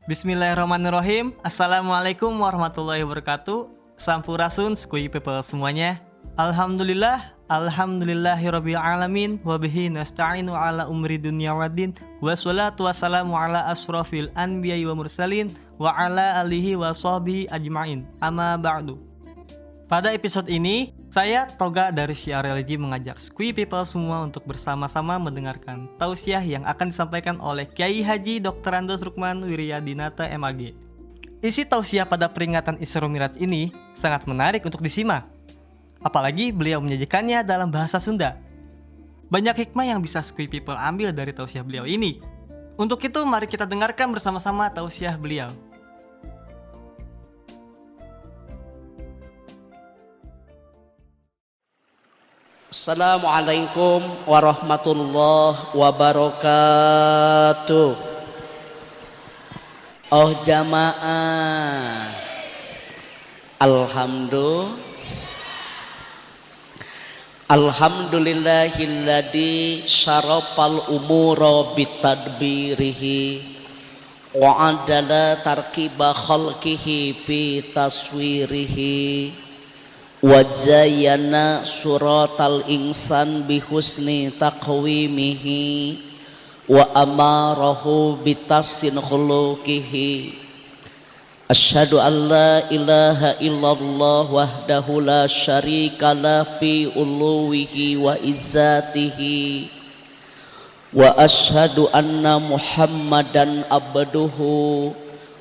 Bismillahirrahmanirrahim. Assalamualaikum warahmatullahi wabarakatuh. Sampurasun Skui people semuanya. Alhamdulillah, alhamdulillahirabbil alamin wa bihi nasta'inu ala umri dunya waddin. Wassalatu wassalamu ala asrafil anbiya'i wa mursalin wa ala alihi wa sahbihi ajmain. Amma ba'du. Pada episode ini, saya Toga dari Syiar Religi mengajak Squee People semua untuk bersama-sama mendengarkan tausiah yang akan disampaikan oleh Kiai Haji Dr. Andos Rukman Wiryadinata MAG. Isi tausiah pada peringatan Isra Mi'raj ini sangat menarik untuk disimak. Apalagi beliau menyajikannya dalam bahasa Sunda. Banyak hikmah yang bisa Squee People ambil dari tausiah beliau ini. Untuk itu mari kita dengarkan bersama-sama tausiah beliau. Assalamualaikum warahmatullahi wabarakatuh. Oh jamaah, alhamdulillah, alhamdulillahilladzi syarafal umura bitadbirihi wa adala tarkiba khalqihi bi taswirihi wa zayyana suratal insan bihusni taqwimihi wa amarahu bitasin khuluqihi. Asyhadu an la ilaha illallah wahdahu la syarika lah fi uluwihi wa izzatihi wa asyhadu anna muhammadan abduhu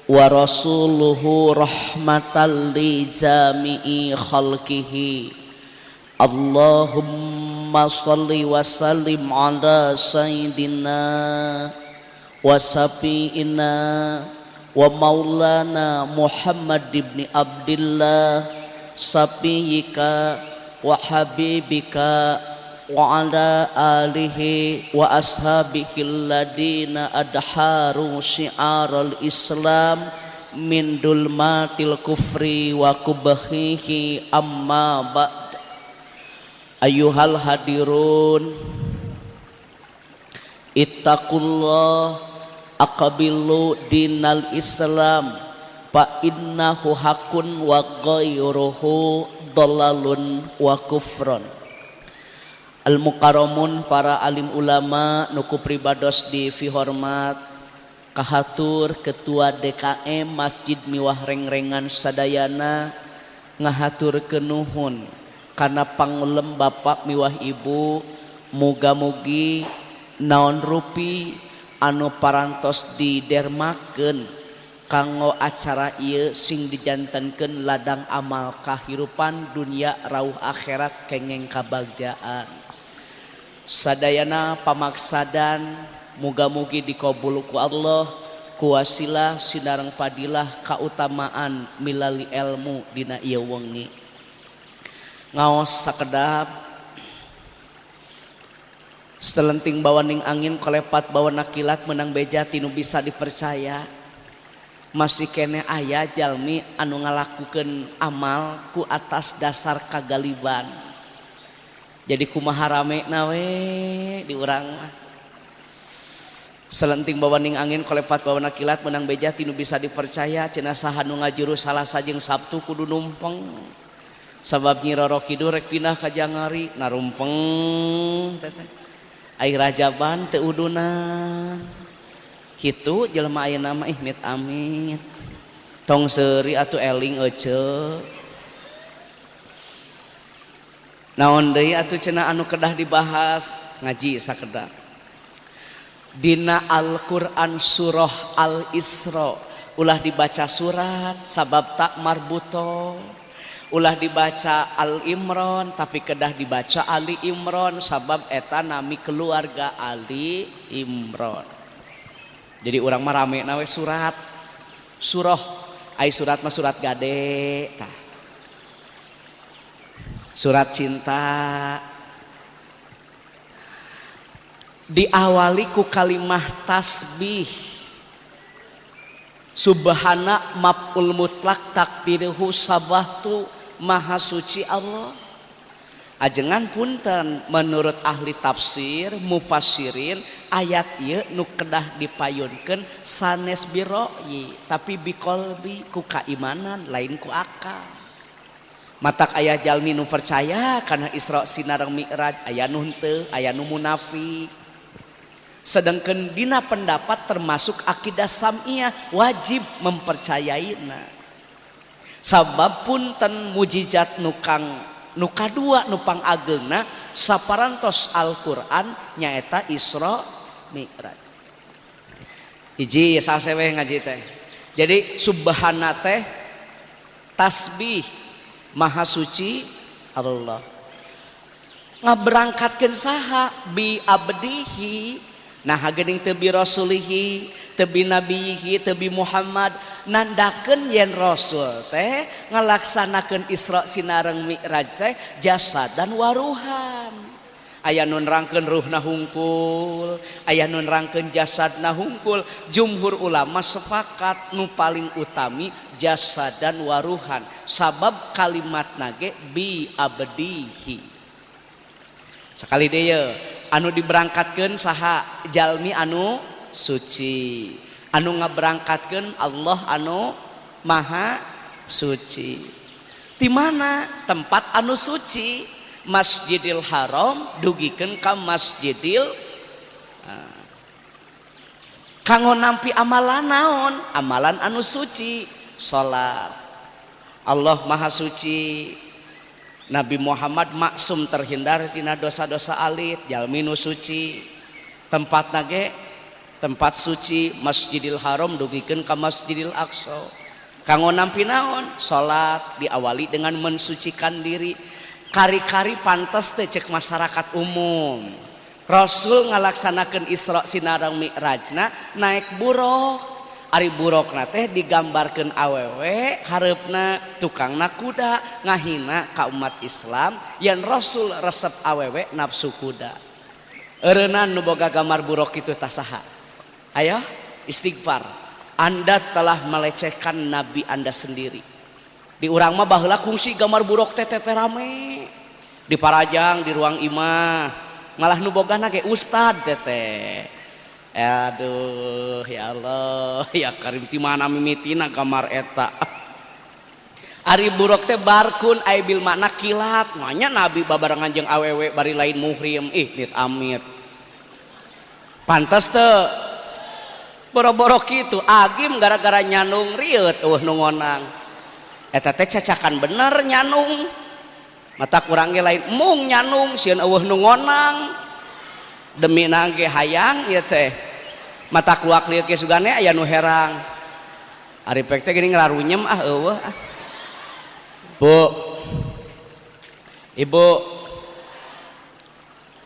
wa rasuluhu rahmatan li jami'i khalqihi. Allahumma salli wa sallim ala sayyidina wa safiina wa maulana Muhammad ibn Abdillah safiyika wa habibika wa ala alihi wa ashabihi alladina adharu syiaral islam min dulmatil kufri wa kubhihi. Amma ba'd. Ayyuhal hadirun, ittaqullah aqbilu dinal islam fa innahu hakun wa ghairuhu dalalun wa kufrun. Al-mukarramun, para alim ulama nuku pribados di fihormat, kahatur ketua DKM Masjid Miwah Rengrengan sadayana ngahatur kenuhun karena pangulem bapak miwah ibu. Muga-mugi naon rupi anu parantos didermakeun kanggo acara ieu sing dijantenkeun ladang amal kahirupan dunia rauh akhirat kengeng kabagjaan. Sadayana pamaksadan muga-mugi dikabul ku Allah kuwasilah sinareng padilah kautamaan milali ilmu dina ieu wengi. Ngaos sakedap selenting bawaning angin kolepat bawa nakilat menang beja tinu bisa dipercaya. Masih kene aya jalmi anu ngalakukeun amal ku atas dasar kagaliban. Jadi kumaha rame nawe di urang mah. Selenting bawaning angin kolepat bawa nakilat menang beja tinu bisa dipercaya. Cenah saha nu ngajuru Salasa jeung Sabtu kudu numpeng. Sabab Nyi Roro Kidul rek pindah ka Jangari narumpeng teteh. Ai rajaban teu udunan. Kitu jelema ayeuna mah ih mit amit. Tong seuri atuh eling ece. Naon deui atuh cenah anu kedah dibahas ngaji sakedap. Dina Al-Qur'an surah Al-Isra ulah dibaca surat sabab tak marbuto. Ulah dibaca Al-Imran tapi kedah dibaca Ali Imran sabab eta nami keluarga Ali Imran. Jadi urang mah rame na we surat surah, ai surat mah surat gade tah. Surat cinta diawali ku kalimah tasbih. Subhana maf'ul mutlak takdiruhu sabahtu, maha suci Allah. Ajengan punten, menurut ahli tafsir mufassirin ayat ieu nu kedah dipayunkeun sanes biroyi tapi biqolbi, ku kaimanan, lain ku akal. Matak aya jalmi nu percaya kana Isra sinareng Mi'raj, aya nu henteu, aya nu munafik. Sedangkan dina pendapat termasuk akidah sam'iyah wajib mempercayaina. Sabab punten, mujizat nukang nu kadua nu pangageungna saparantos Al-Qur'an nyaeta Isra Mi'raj. Hiji saseweh ngaji teh. Jadi subhana teh tasbih, maha suci Allah. Ngaberangkatkeun saha? Bi abdihi. Nah, geuning teu bi rasulihi, teu bi nabiyihi, teu bi Muhammad, nandakeun yen rasul teh ngalaksanakeun Isra sinareng Mi'raj teh jasad dan waruhan. Aya nu nerangkeun ruhna hungkul, aya nu nerangkeun jasadna hungkul. Jumhur ulama sepakat nu paling utami jasad dan waruhan, sabab kalimat nage bi abdihi. Sekali deui, anu diberangkatkeun saha? Jalmi anu suci. Anu ngaberangkatkeun Allah anu maha suci. Di mana tempat anu suci? Masjidil Haram dugikeun ka Masjidil. Ah. Kanggo nampi amalan naon? Amalan anu suci, salat. Allah maha suci, Nabi Muhammad maksum terhindar tina dosa-dosa alit, jalmi nu suci. Tempat nage tempat suci, Masjidil Haram dugikeun ka Masjidil Aqsa. Kanggo nampi naon? Salat, diawali dengan mensucikan diri. Kari-kari pantas teh cek masyarakat umum Rasul ngalaksanakeun Isra sinareng Mi'rajna naik buruk? Ari burukna teh digambarkeun awewe hareupna, tukangna kuda, ngahina ka umat Islam yang Rasul resep awewe nafsu kuda. Eureunnan nu boga gambar buruk itu tah saha? Ayo istighfar, Anda telah melecehkan nabi Anda sendiri. Di urang mah baheula kungsi gambar buruk teh teh rame di parajang, di ruang imah, malah nu bogana ge ustad teh. Aduh, ya Allah ya Karim, ti mana mimitina gambar eta? Ari buruk teh barkun ai bil makna kilat. Manya nabi babarengan jeung awewe bari lain muhrim? Ih, nit amit, pantas teu boro-boro kitu, agim gara-gara nyanung rieut, eueuh nu ngonang. Eta teh cacakan bener nyanung. Mata kurang ge lain mung nyanung, sieun eueuh nu ngonang, demi nangge hayang ieu teh. Mata keluak lieu ge sugane aya nu herang. Ari pek teh geuning ngararunyem, ah eueuh ah. Bu, Ibu,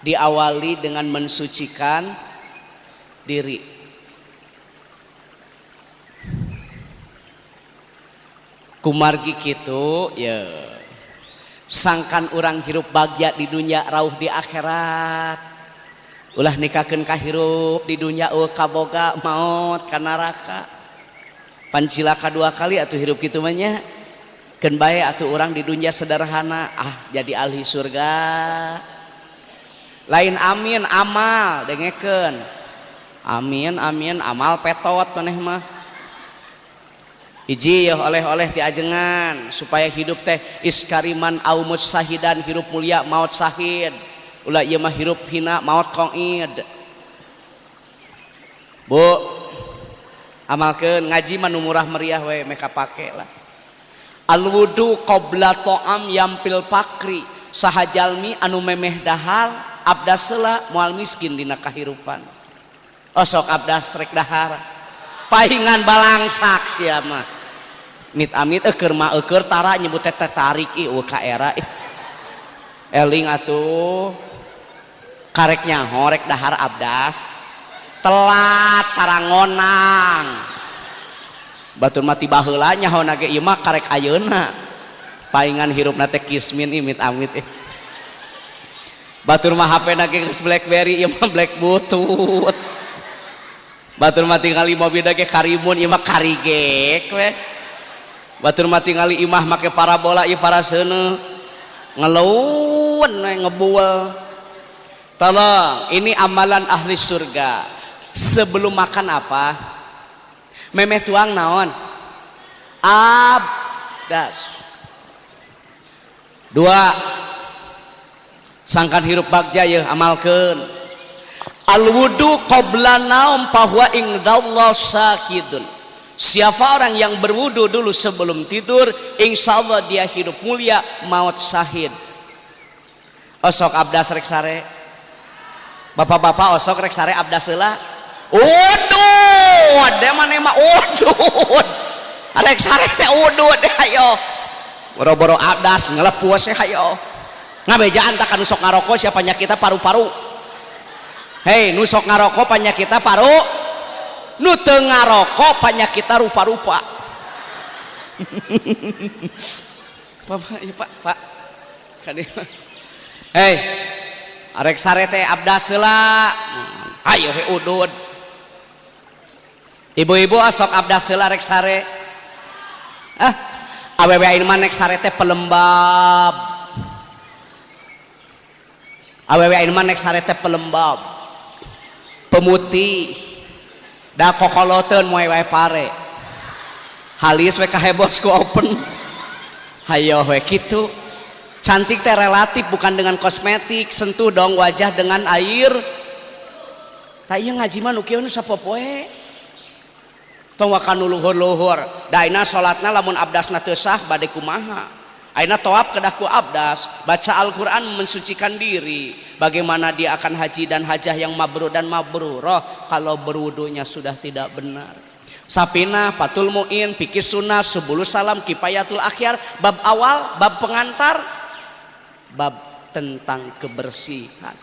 diawali dengan mensucikan diri. Kumargi kitu ya, sangkan orang hirup bagja di dunia, rauh di akhirat. Ulah nikahkeun ka hirup di dunia eueuh kaboga, maot ka neraka. Pancilaka dua kali atuh hirup kitu mah nya. Keun bae atuh urang di dunia sederhana, ah jadi ahli surga. Lain amin amal dengekeun. Amin amin amal petot maneh mah. Hiji ya oleh-oleh ti ajengan supaya hidup teh iskariman aumut sahidan, hirup mulia maut sahid. Ulah ieu mah hirup hina maut qaid. Bu, amalkeun ngaji mah nu murah meriah we meka pake lah. Al wudu qabla ta'am yampil fakri. Saha jalmi anu memeh dahar abdas heula moal miskin dina kahirupan. Osok abdas rek dahar. Pahingan balangsak sia mah. Mit amit eueur mah eueur tara nyebut teh tarik ih eueuh ka era ih. Eling atuh. Karek nyaho rek dahar abdas. Telat tarangonang. Batur mati baheula nyaho ge ieu mah karek ayeuna. Paingan hirupna teh kismin ih mit amit ih. Batur mah HP na ge geus BlackBerry, ieu mah Black Butut. Batur mah tingali mobil ge karimun, ieu mah karigek we. Batur mah tingali imah make parabola, ieu paraseuneu. Ngeluh Turun ngebuel. Tolong, ini amalan ahli surga. Sebelum makan apa? Memeh tuang naon? Abdas. Dua, sangkan hirup bagja ya amalkeun. Al wudu qabla naum fahuwa indallah sakidun. Siapa orang yang berwudu dulu sebelum tidur, insya Allah dia hidup mulia, maut syahid. Osok abdas rek sare. Bapak-bapak osok rek sare abdas heula. Udud, dia mana mah udud. Rek sare teh udud hayo. Boro-boro abdas ngelepuas hayo. Ngabejaan tak nu sok ngarokok siapa penyakitna paru-paru. Hei, nu sok ngarokok penyakitna paru. Nu teu ngarokok penyakitna rupa-rupa. Pak, ya Pak, Pak. Hei, arek sare teh abdas heula. Ayo he udud. Ibu-ibu sok abdas heula rek sare. Ah, awewe ayeuna mah nek sare teh pelembab. Awewe ayeuna mah nek sare teh pelembab. Pemutih. Da kokoloteun moe wae pare. Halis we kahebos ku open. Hayo we kitu. Cantik teh relatif, bukan dengan kosmetik. Sentuh dong wajah dengan air. Tah ieu ngaji mah nu kieu nu sapopoe. Tong waka nu luhur-luhur. Da ayeuna salatna lamun abdasna teu sah bade kumaha. Ayeuna tawaf kedah ku abdas, baca Al-Qur'an mensucikan diri. Bagaimana dia akan haji dan hajah yang mabrur dan mabruroh kalau berwudunya sudah tidak benar. Sapina, Fathul Muin, Fikih Sunnah, Subulus Salam, Kifayatul Akhyar, bab awal, bab pengantar, bab tentang kebersihan.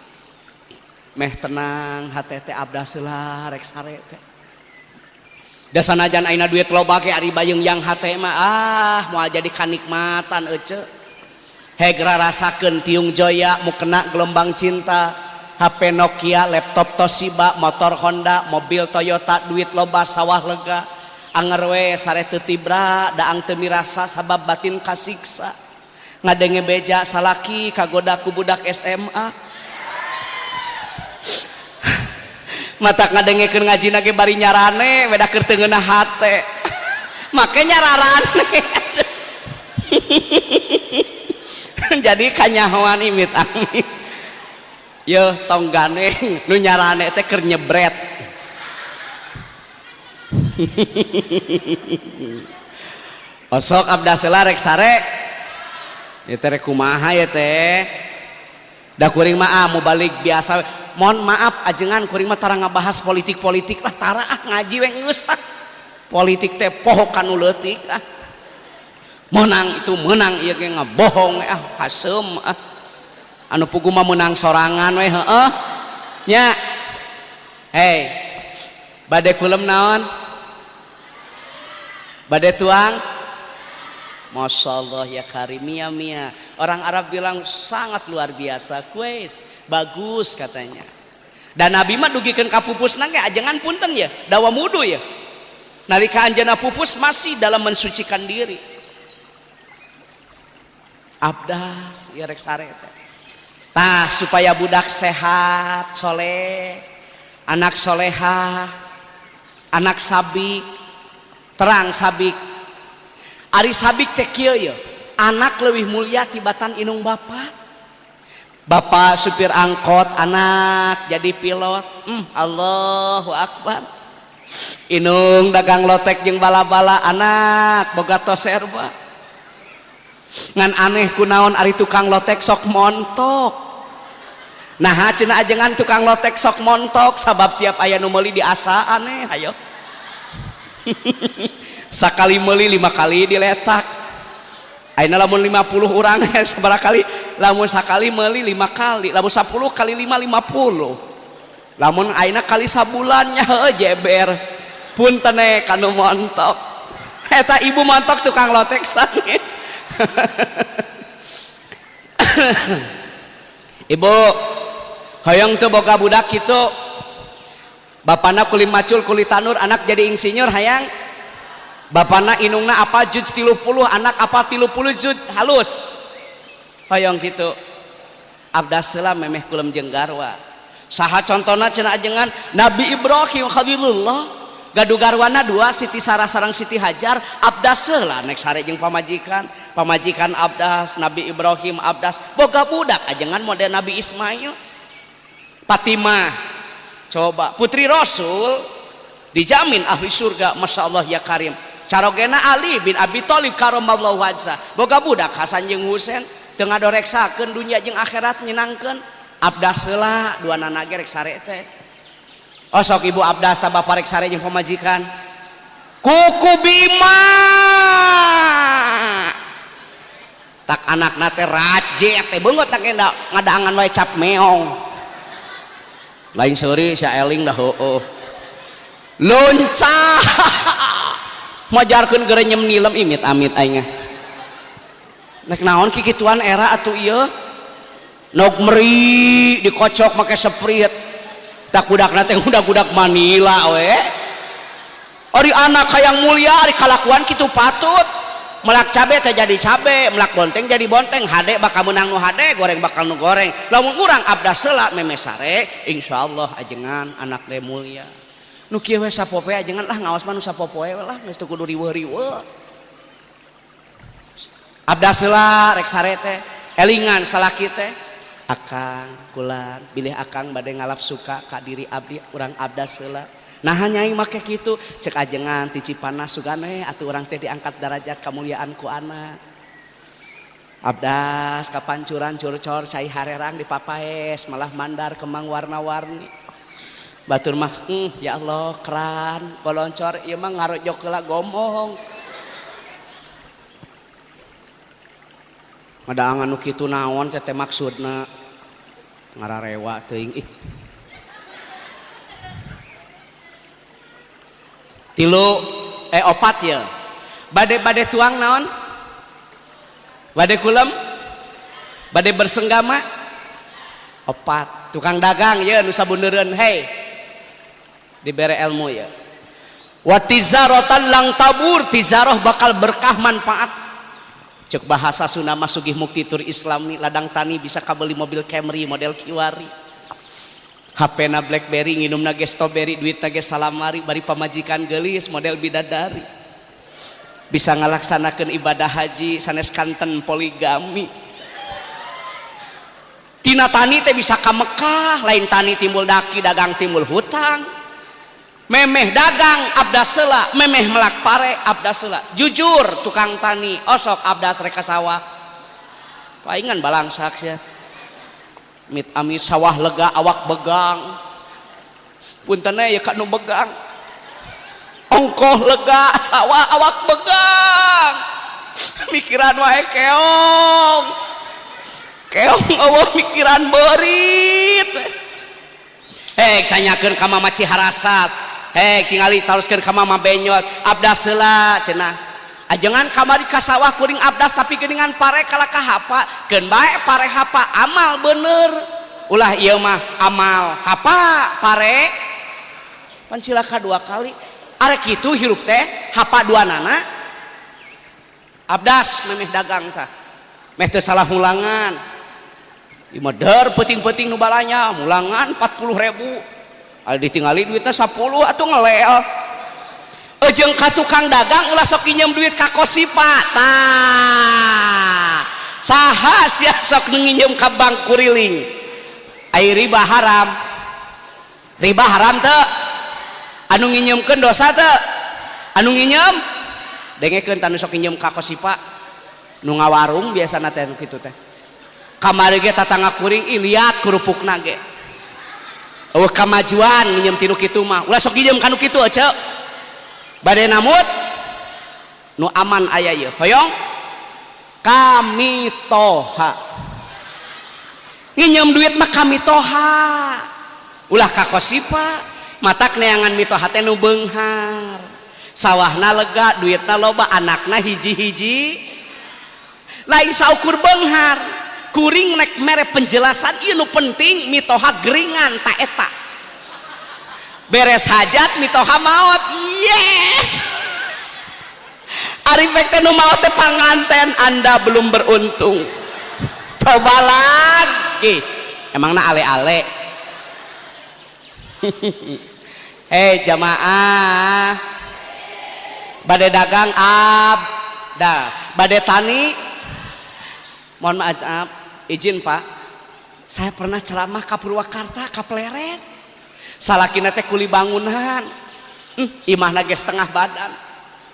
Meh tenang hate teh abdas heula rek sare teh. Da sanajan ayeuna duit loba ge ari bayeung yang hate mah ah moal jadi kanikmatan ece. Hegra rasakeun tiung joya mukena gelombang cinta. HP Nokia, laptop Toshiba, motor Honda, mobil Toyota, duit loba sawah lega. Anger we sare teu tibra, daang teu mirasa sabab batin kasiksa. Ngadenge beja salaki kagoda ku budak SMA. Matak ngadengekeun ngajina ge bari nyarane beda keur teu ngeunah hate. Make nyararane. Jadi kanyahoan imit amit. Yeuh tong ganeng nu nyarane teh keur nyebret. Osok abdas heula rek sare. Ieu teh rek kumaha ieu teh? Da kuring mah ah mau balik biasa. Mohon maaf ajengan kuring mah tara ngabahas politik-politik lah, tara ah ngaji we geus ah. Politik teh poho kanu leutik ah. Menang itu menang ieu ge ngabohong ah haseum ah. Anu pugu mah menang sorangan we heueuh. Nya. Hei. Bade kulem naon? Bade tuang? Masya Allah ya karim, mia mia. Orang Arab bilang sangat luar biasa, kues, bagus katanya. Dan Nabi mah dugikeun ka pupusna ge ajengan punten ya, dawa mudu ya. Nalika anjeunna pupus masih dalam mensucikan diri. Abdas ya rek sare teh. Tah supaya budak sehat, soleh, anak soleha, anak sabik, terang sabik. Ari sabik teh kieu ye, anak leuwih mulia tibatan inung bapak. Bapak supir angkot, anak jadi pilot. Allahu akbar. Inung dagang lotek jeung bala-bala, anak boga toserba. Ngan aneh kunaon ari tukang lotek sok montok. Nah cenah ajengan tukang lotek sok montok sabab tiap aya nu meuli diasa aneh hayo. Sakali meuli 5 kali diletak. Ayeuna lamun 50 urang sabaraha kali? Lamun sakali meuli 5 kali, lamun 10 kali 5 50. Lamun ayeuna kali sabulannya heuh jeber. Punten we kanu montok. Eta ibu montok tukang lotek sanes. Ibu hoyong teu boga budak kitu. Bapana kuli macul kuli tanur, anak jadi insinyur hayang. Bapana inungna apa juz 30, anak apa 30 juz halus. Hoyong kitu. Abdas heula memeh kulem jeung garwa. Saha contona cenah ajengan Nabi Ibrahim Khalilullah gaduh garwana dua, Siti Sarah sareng Siti Hajar. Abdas heula nek sare jeung pamajikan, pamajikan abdas, Nabi Ibrahim abdas, boga budak ajengan model Nabi Ismail. Fatimah coba putri Rasul dijamin ahli surga, Masya Allah ya Karim. Carogena Ali bin Abi Thalib karamallahu wajhah, boga budak Hasan jeung Husain, teu ngadoreksakeun dunya jeung akhirat nyenangkeun. Abdas heula dua nana ge rek sare teh. Oh sok ibu abdas tah bapak rek sare jeung pamajikan. Kuku Bima tak anakna teh rajet teh beungeut tak enda ngadaangan wae cap meong. Lain seuri sia eling dah heueuh. Loncat majarkeun gerenyem nilem imit amit aing. Nek naon kikituan era atuh ieu. Nog meri dikocok make Sprite. Tak budakna teh budak-budak Manila we. Ari anak hayang mulia ari kalakuan kitu patut. Melak cabe teh jadi cabe, melak bonteng jadi bonteng, hade bakal menang nu hade, goreng bakal nu goreng. Lamun urang abdas heula meme sare, insyaallah ajengan anak teh mulia. Nu kieu we sapopoe ajengan lah ngaos mah nu sapopoe lah geus teu kudu riweuh-riweuh. Abdas heula rek sare teh, elingan salaki teh. Akang kulan bilih akang bade ngalap suka ka diri abdi urang abdas heula. Nah nyai make kitu cek ajengan ti Cipanas sugane atuh urang teh diangkat derajat kamuliaan ku anak. Abdas kapancuran curcor cai harerang dipapaes malah mandar kemang warna-warni. Batur mah ya Allah keran koloncor ieu mah ngarojok heula gomong. Ngadaangan nu kitu naon teh maksudna ngararewa teuing ih. Tilu opat ya. Bade-bade tuang naon? Bade kulem? Bade bersenggama? Opat. Tukang dagang ya nu sabuneureun hei. Dibere ilmu ya. Wa tizarotan lang tabur, tizaroh bakal berkah manfaat. Cek bahasa Sunda mah sugih mukti tur Islami, ladang tani bisa kabeli mobil Camry model Kiwari. HP na Blackberry, nginumna ge strawberry, duitna ge salamari, bari pamajikan geulis model bidadari. Bisa ngalaksanakeun ibadah haji sanes kanten poligami. Tina tani teh bisa ka Mekah, lain tani timbul daki, dagang timbul hutang. Memeh dagang abdas heula, memeh melak pare abdas heula. Jujur tukang tani osok abdas reka sawah. Paingan balangsak sia. Mit amit sawah lega awak begang. Punten ya ka nu begang. Ongkoh lega sawah awak begang. Mikiran wae keong. Keong eueuh mikiran beurit. Hei tanyakeun ka Mama Ciharasas. Hei tingali taroskeun ka Mama Benyot. Abdas heula cenah. Ajengan kamari ka sawah kuring abdas tapi geuningan pare kalah ka hapa. Keun bae pare hapa amal bener. Ulah ieu mah amal hapa pare. Pan cilaka dua kali. Arek kitu hirup teh hapa dua nana. Abdas memeh dagang tah. Meh teu salah mulangan. Di meder peuting-peuting nu balanya mulangan 40.000. Al ditingali duitna 10 atuh ngelel. Jeung ka tukang dagang ulah sok nginjem duit ka Kosipa. Tah. Saha sia sok nginjem ka bank kuriling? Ai riba haram. Riba haram teu? Anu nginjemkeun dosa teu? Anu nginjem? Dengekeun tah nu sok nginjem ka Kosipa. Nu ngawarung biasana teh nu kitu teh. Kamari ge tatangga kuring ih liat kerupukna ge. Eueuh kamajuan nginjem ti nu kitu mah. Ulah sok nginjem ka nu kitu ece. Bade namut nu aman aya ieu. Hoyong kami toha. Nginjem duit mah kami toha. Ulah ka Kosipa, matak neangan mitoha teh nu beunghar. Sawahna lega, duitna loba, anakna hiji-hiji. Lain saukur beunghar. Kuring nek mere penjelasan ieu nu penting mitoha geringan ta eta. Beres hajat mitoha maot. Yes. Ari pek teh nu maot teh panganten, Anda belum beruntung. Coba lagi. Ih, emangna ale-ale. Hei jamaah, bade dagang abdas, bade tani. Mohon maaf, izin Pak, saya pernah ceramah ka Purwakarta, ka Pleret. Salakina teh kuli bangunan, imahna ge setengah badan.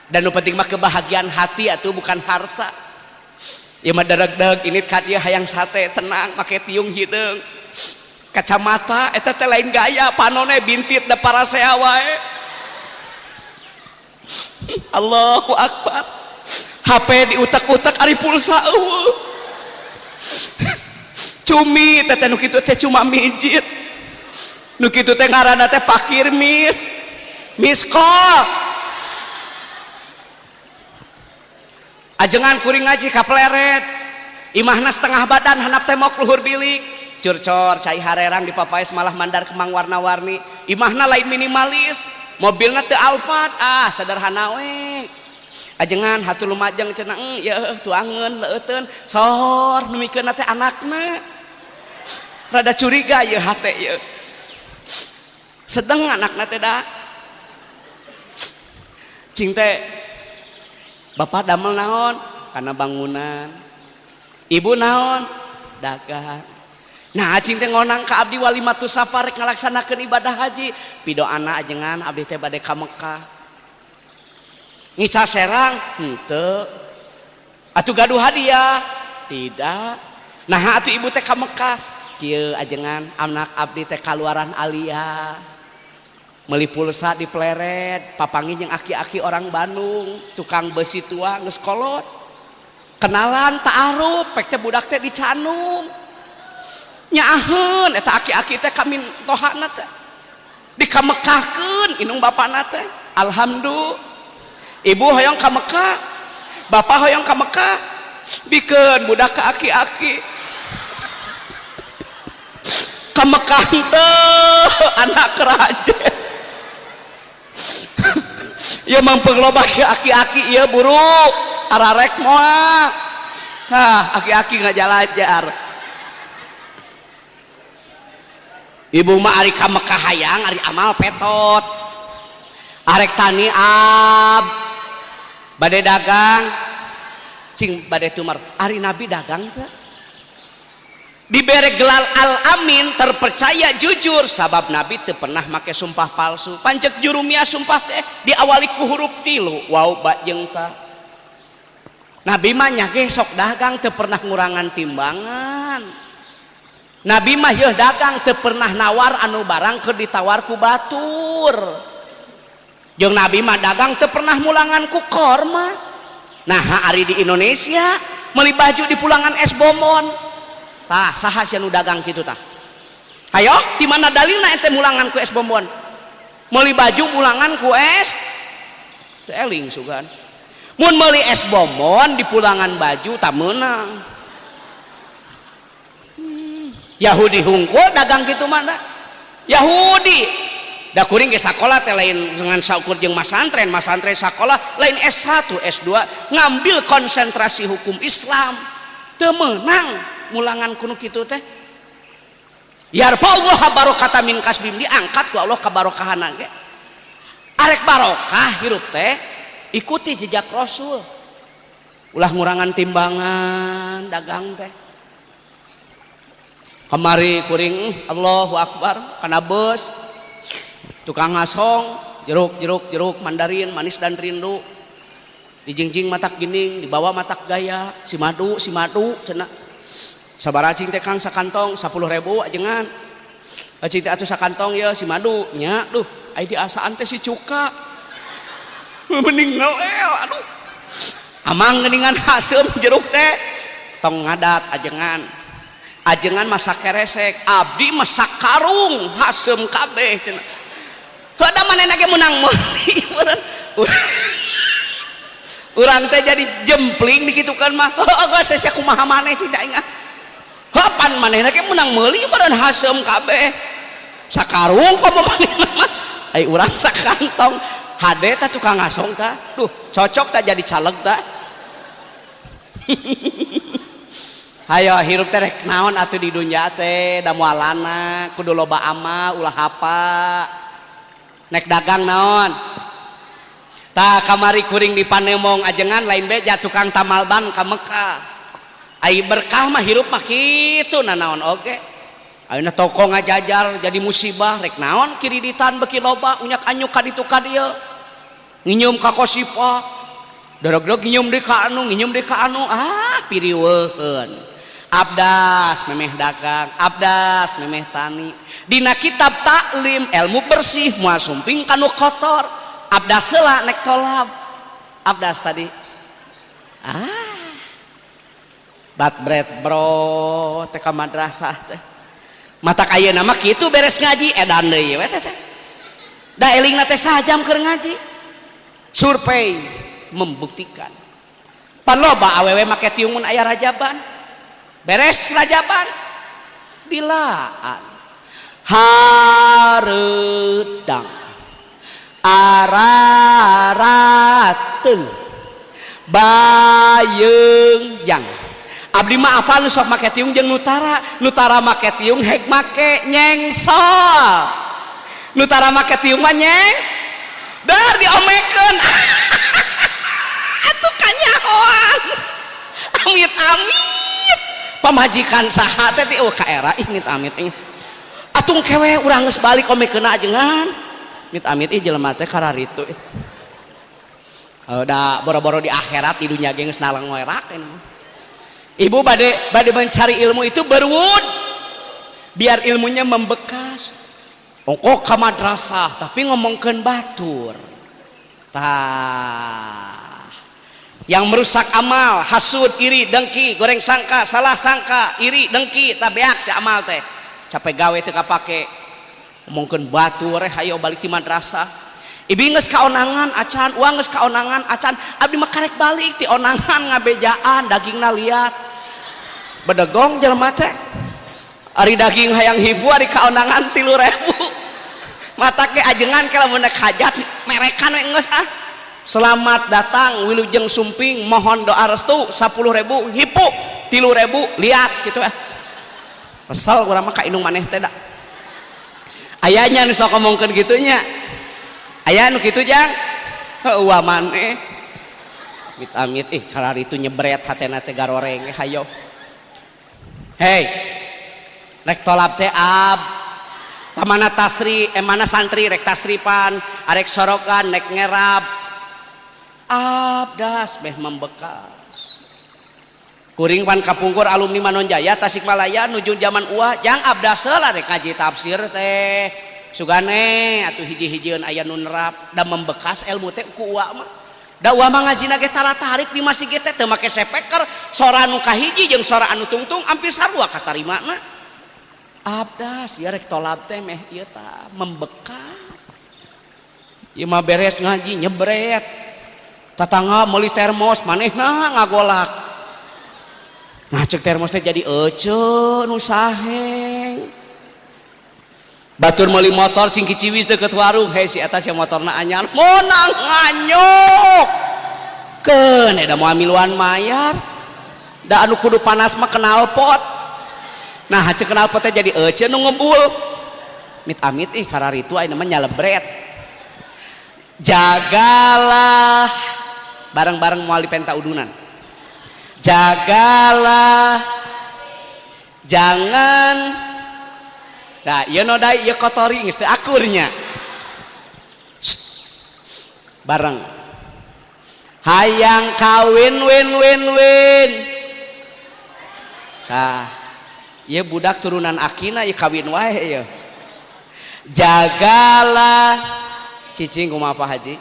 Dan nu penting mah kebahagiaan hati atuh, bukan harta. Ieu mah dereg-deg ini ka dieu hayang sate tenang make tiung hideung. Kacamata eta teh lain gaya, panone bintit da parasea wae. Allahu Akbar. HP diutak-utak ari pulsa eueuh. Cumi teh teh nu kitu teh cuma mijit. Nu kitu teh ngaranna teh pakir miss call. Ajengan kuring ngaji ka Pleret. Imahna setengah badan handap tembok luhur bilik. Curcor cai harerang di papaes malah mandar kemang warna-warni. Imahna lain minimalis, mobilna teu Alphard, ah sederhana we. Ajengan hatur lumajeng cenah, yeuh tuangeun leueuteun, sor nu mikeunna teh anakna. Rada curiga ieu hate ieu. Sedeng anakna teh da. Cing teh bapak damel naon? Kana bangunan. Ibu naon? Dagang. Nah cing teh ngonang ka abdi walimatus safar rek ngalaksanakeun ibadah haji. Pidoana ajengan abdi teh bade ka Mekah. Ngica serang? Henteu. Atuh gaduh hadiah? Tidak. Nah atuh ibu teh ka Mekah. Kieu ajengan anak abdi teh kaluaran aliyah. Meuli pulsa di Pleret, papanggih jeung aki-aki orang Bandung, tukang besi tua geus kolot. Kenalan ta'aruf, pek teh budak teh dicanung. Nyaaheun eta aki-aki teh kamin tohana teh. Dikamekahkeun indung bapana teh. Alhamdulillah. Ibu hoyong ka Mekah, bapak hoyong ka Mekah, bikeun budak ka aki-aki. Ka Mekah teh anak raja. Ieu mangpeung loba aki-aki ieu buru ararek moal. Hah, aki-aki ngajalajar. Ibu mah ari ka Mekah hayang ari amal petot. Arek tani ab bade dagang cing bade tumar ari nabi dagang teh. Dibere gelar al-amin, terpercaya jujur, sabab nabi teu pernah make sumpah palsu. Pancek jurumia sumpah teh diawali ku huruf tilu, waw ba jeung ta. Nabi mah nya ge sok dagang teu pernah ngurangan timbangan. Nabi mah yeuh dagang teu pernah nawar anu barang keur ditawar ku batur. Jeung nabi mah dagang teu pernah mulangan ku korma. Nah ari di Indonesia meuli baju di pulangan es bonbon. Tah saha sia nu dagang kitu tah? Hayo di mana dalilna ente mulangan ku es bonbon? Meuli baju mulangan ku es teu eling sugan. Mun meuli es bonbon di pulangan baju tak meunang. Yahudi hungkul dagang kitu mah da. Yahudi da kuring ge sakola teh lain dengan saukur jeung masantren, masantren sakola lain S1, S2 ngambil konsentrasi hukum Islam. Teu meunang mulangan kuno kitu teh. Yarfa'ullah barokata min kasbim, diangkat ku Allah kabarokahanna ge. Arek barokah hirup teh ikuti jejak Rasul. Ulah ngurangan timbangan dagang teh. Kamari kuring Allahu Akbar kana bus tukang ngasong jeruk jeruk jeruk mandarin manis dan rindu dijingjing matak gining dibawa matak gaya si madu cenah sabaraha cing teh Kang sakantong 10.000 ajengan cing teh atuh sakantong ye si madu nya duh ai diasaan teh si cuka mending ngelel aduh amang geuningan haseum jeruk teh tong ngadat ajengan ajengan masak keresek abdi masak karung haseum kabeh cenah heuh da manehna ge meunang meuli urang teh jadi jempling dikitukan mah heuh geus sia kumaha maneh cing aing heuh pan manehna ge meunang meuli meureun haseum kabeh sakarung komo manehna mah ai urang sakantong hade tah tukang ngasong tah duh cocok tah jadi caleg tah. Hayo hirup teh rek naon atuh di dunya teh, da moalana kudu loba amal, ulah hapa. Nek dagang naon? Tah kamari kuring di Panemong ajengan lain beja tukang tamal ban ka Mekah. Ai berkah mah hirup mah kitu nanaon oge. Ayeuna toko ngajajar jadi musibah, rek naon kiriditan beuki loba, unyak anyuk ka ditu ka dieu. Nginyum ka kosipa. Dorog-dorog nginyum deui ka anu, nginyum deui ka anu, ah piriweuheun. Abdas memeh dagang, abdas memeh tani. Dina kitab taklim ilmu bersih moal sumping kanu kotor. Abdas heula nek tolab. Abdas tadi. Ah. Bat bread bro teh ka madrasah teh. Matak ayeuna mah kitu beres ngaji edan deui we teh teh. Da elingna teh sajam keur ngaji. Survei membuktikan. Pan loba awewe make tiung mun aya rajaban. Beres rajaban dilaan hareudang ararateung bayeung yang abdi mah apal nu sok make tiung jeung nutara, nutara make tiung hek make nyengsol, nutara make tiung mah nyeng dar diomekeun atuh kanyahoan amit amit pamajikan saha teh ti, oh ka era ih mit amit ih atung kewe urang geus balik omekeun ajengan mit amit ih jelema teh kararitu. Da boro-boro di akhirat, di dunia ge geus nalang werak ini mah. Ibu bade bade mencari ilmu itu berwud biar ilmunya membekas. Ongkok ka madrasah tapi ngomongkeun batur. Tah, yang merusak amal hasud, iri, dengki, goreng sangka, salah sangka, iri, dengki, tah beak si amal teh, capek gawe teu kapake ngomongkeun batur. Hayo balik di madrasah, ibi geus kaonangan acan, uang geus kaonangan acan, abdi mah karek balik ti onangan ngabejaan dagingna liat, bedegong jelema teh. Ari daging hayang hibu, ari kaonangan 3.000. Mata ke ajengan ke lamun hajat merekan we geus ah. Selamat datang, wilujeng sumping, mohon doa restu, 10.000 hipu, 3.000 liat gitu ah. Kesel urang mah ka indung maneh teh. Da ayahnya nu sok ngomongkeun kitu nya, aya nu kitu jang wah maneh amit amit ih kalar itu nyebret hatena teh garoreng. Hayo, hei, rek tolab teh ab tamana tasri, eh mana santri rek tasripan, arek sorogan, nek ngerab, abdas meh membekas. Kuring pan kapungkur alumni Manonjaya Tasikmalaya nuju zaman uah jang. Abdas heula rek ngaji tafsir teh, sugane atuh hiji-hijieun aya nu nerap da membekas ilmu teh ku uwa mah. Da uwa mah ngajina ge tara tarik di masjid teh, teu make speaker, sora anu kahiji jeung sora anu tungtung hampir sarua katarimana. Abdas ya rek tolab teh meh ieu tah membekas. Ieu mah beres ngaji nyebret, tatangga meuli termos, manehna ngagolak. Nah, cek termos teh jadi ece nu saheng. Batur meuli motor sing kiciwis deket warung, hei si eta sia motorna anyar, monang nganyuk keun da moal miluan mayar, da anu kudu panas mah knalpot. Nah, cek knalpot teh jadi ece nu ngebul. Mit amit ih kararitu ayeuna mah nyalebret. Jagalah bareng-bareng moal dipenta udunan. Jagalah, jangan. Nah, ieu nodai, ieu kotori, geus teu akurnya. Bareng. Hayang kawin win win win. Tah, ieu budak turunan akina ieu kawin wae ieu. Jagalah cicing kumaha Pak Haji?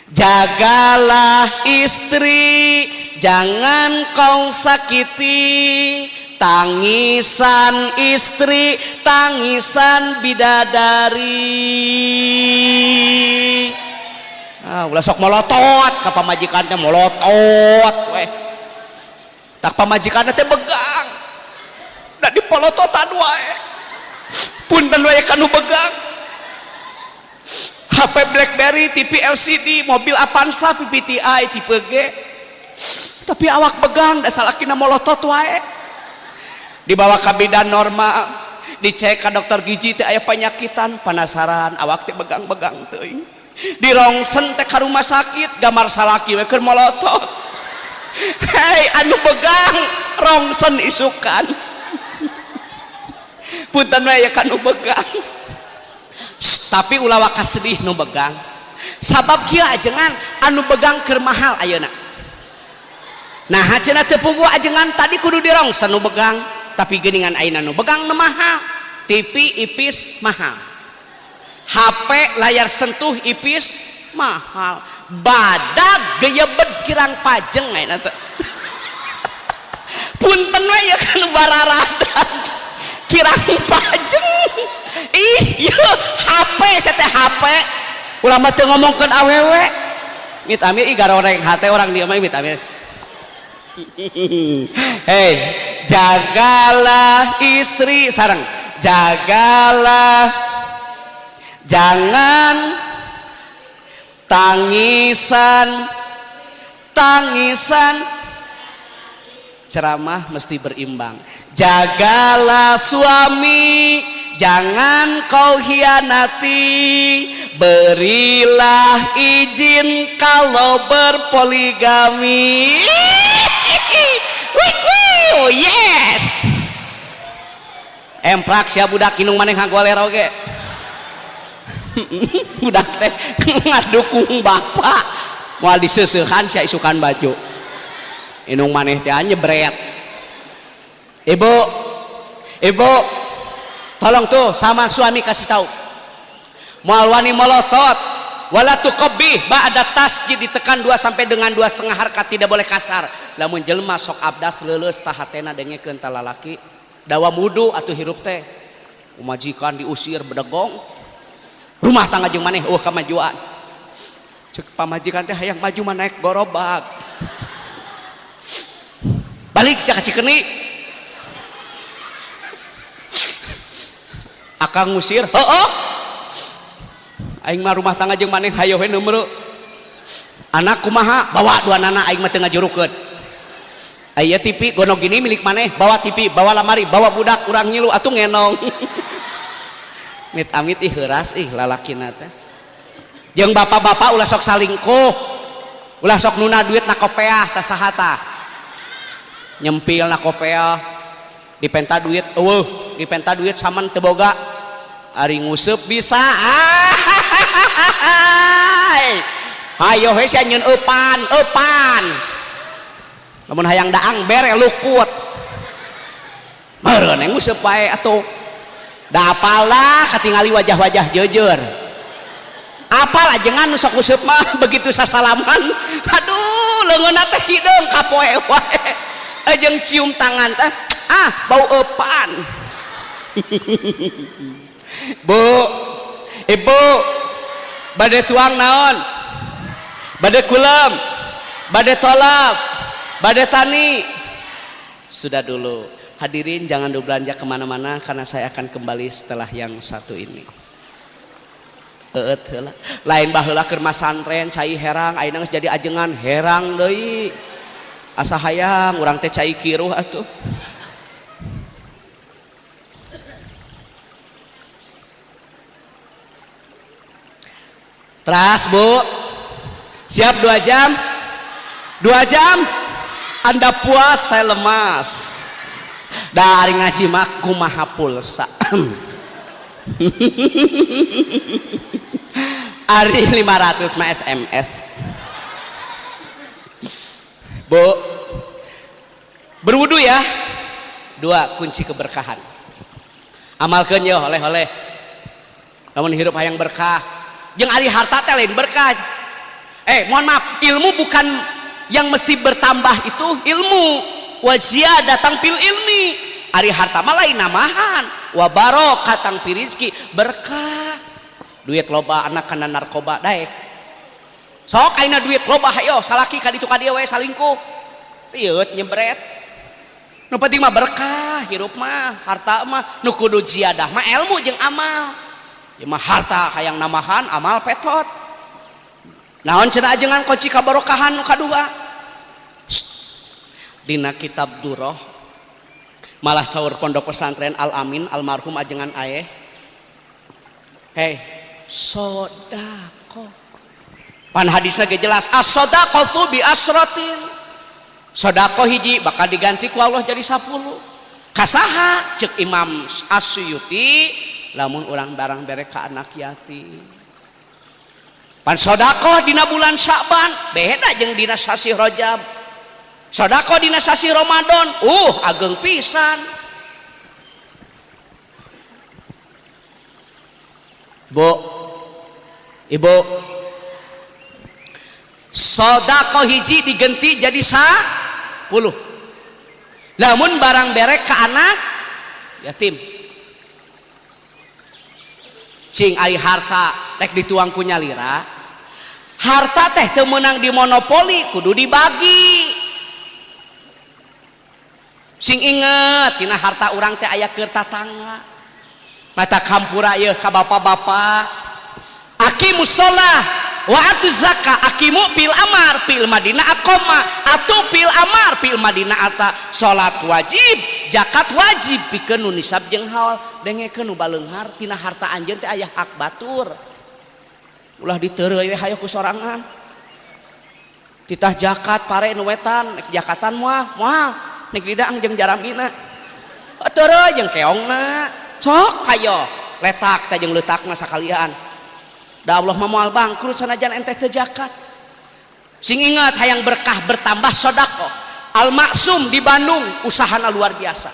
Jagalah istri, jangan kau sakiti. Tangisan istri, tangisan bidadari. Ah, ulah sok molotot ka pamajikan teh, molotot weh. Tak pamajikan teh begang. Da dipolototan wae. Punten wae kanu begang. HP BlackBerry, TV LCD, mobil Avanza VVTi tipe G. Tapi awak begang da salakina molotot wae. Dibawa ka bidan normal, dicek ka dokter gizi teh aya panyakitan, penasaran awak teh begang-begang teuing. Dirongsen teh ka rumah sakit, gambar salaki we keur molotot. Hei anu begang rongsen isukan. Punten we aya ka nu begang. Tapi ulah waka sedih nu begang. Sabab kieu ajengan anu begang keur mahal ayeuna. Nah cenah teu puguh ajengan tadi kudu dirongsen nu begang, tapi geuningan ayeuna nu begang nu mahal. TV ipis mahal. HP layar sentuh ipis mahal. Badag geyebed kirang pajeng ayeuna teh. Punten we ya kan bararadag kirang pajeng. Ih, ieu HP saya teh HP. Ulah mah teu ngomongkeun awewe. Mit amir ih garoreng hate orang dia mah mit amir. Hei, jagalah istri sareng, jagalah jangan tangisan tangisan. Ceramah mesti berimbang. Jagalah suami, jangan kau hianati, berilah izin kalau berpoligami. Oh yes. Emprak sia budak inung maneh ngagoler oge. Budak teh ngadukung bapak moal diseusehan sia isukan baju. Inung maneh teh nyebret. Ibu, ibu, tolong tuh sama suami kasih tahu. Moal wani molotot, wala tuqabbih ba'da tasjid ditekan 2 sampai dengan 2,5 harkat, tidak boleh kasar. Lamun jelema sok abdas leuleus tah hatena dengekeun ta lalaki. Dawa mudu atuh hirup teh. Majikan diusir bedegong. Rumah tangga jeung maneh eueuh kamajuan. Cek pamajikan teh hayang maju mah naik gorobak. Balik sia ka Cikeni. Akang ngusir, heueuh. Aing mah rumah tangga jeung maneh hayoh we nu. Anak kumaha? Bawa dua nana aing mah teu ngajurukeun. Aya TV gono gini milik maneh, bawa TV, bawa lamari, bawa budak urang ngilu atuh ngenong. Mit amit ih heuras ih lalakina teh. Jeung bapak-bapak ulah sok salingkuh. Ulah sok nuna duit na kopeah tah saha tah. Nyempil na kopeah, dipenta duit eueuh, dipenta duit saman teu boga. Ari nguseup bisa. Hayo we sia nyeun eupan, eupan. Lamun hayang daang bere lukut. Meureun nguseup wae atuh. Da apalah katingali wajah-wajah jeujeur. Apal ajengan nu sok nguseup mah begitu sasalaman. Aduh, leungeunna teh hideung kapoe wae. Jeung cium tangan teh, ah bau eupan. Bu, ibu, bade tuang naon? Bade kulem, bade tolap, bade tani. Sudah dulu. Hadirin jangan belanja kemana-mana karena saya akan kembali setelah yang satu ini. Eueut heula. Lain baheula keur masantren cai herang, ayeuna geus jadi ajengan herang deui. Asa hayang urang teh cai kiruh atuh. Teras bu, siap 2 jam? 2 jam? Anda puas, saya lemas. Dari ngaji mah kumaha pulsa. Ari 500 mah SMS. Bu, berwudu ya. 2 kunci keberkahan. Amalkeun yo oleh-oleh. Lamun hirup hayang berkah. Jeung ari harta teh lain berkah. Mohon maaf, ilmu bukan yang mesti bertambah itu ilmu. Wa ziyadatang fil ilmi. Ari harta mah lain namahan. Wa barokatang fi rizki, berkah. Duit loba anak kana narkoba daek. Sok ayeuna duit loba hayo salaki ka ditu ka dieu we salingkuh. Rieut nyebret. Nu penting mah berkah hirup mah, harta mah nu kudu ziyadah mah ilmu jeung amal. Ieu mah harta hayang namahan, amal petot. Naon cenah ajengan kunci kabarokahan nu kadua? Dina kitab Durrah Malah saur pondok pesantren Al Amin almarhum ajengan aeh. Hei, sodako. Pan hadisna ge jelas as-sadaqatu bi asratin. Sodako hiji bakal diganti ku Allah jadi 10. Kasaha cek Imam As-Suyuti lamun urang barang bere ka anak yatim. Pan sodako dina bulan Sya'ban beda jeung dina sasih Rajab. Sodako dina sasih Ramadan ageng pisan. Bu, ibu, sodako hiji digenti jadi 10. Lamun barang bere ka anak yatim. Cing ai harta rek dituang ku nyalira. Harta teh teu meunang dimonopoli, kudu dibagi. Sing inget tina harta urang teh aya keur tatangga. Mata kampura ieu ka bapak-bapak. Aqimus shalah wa atuz zakah, aqimu fil amar fil madinah aqama, atu fil amar fil madinah ata. Salat wajib, zakat wajib pikeun nu nisab jeung haul. Dengekeun nu baleunghar tina harta anjeun teh aya hak batur. Ulah diteureuy we hayo ku sorangan. Titah zakat pare nu wetan, nek zakatan moal, moal nek didaang jeung jaramina. Teureuy jeung keongna. Sok hayo letak teh jeung leutakna sakalian. Da Allah mah moal bangkrut sanajan ente teu zakat. Sing ingat hayang berkah bertambah sedekah. Al Maksum di Bandung usahana luar biasa.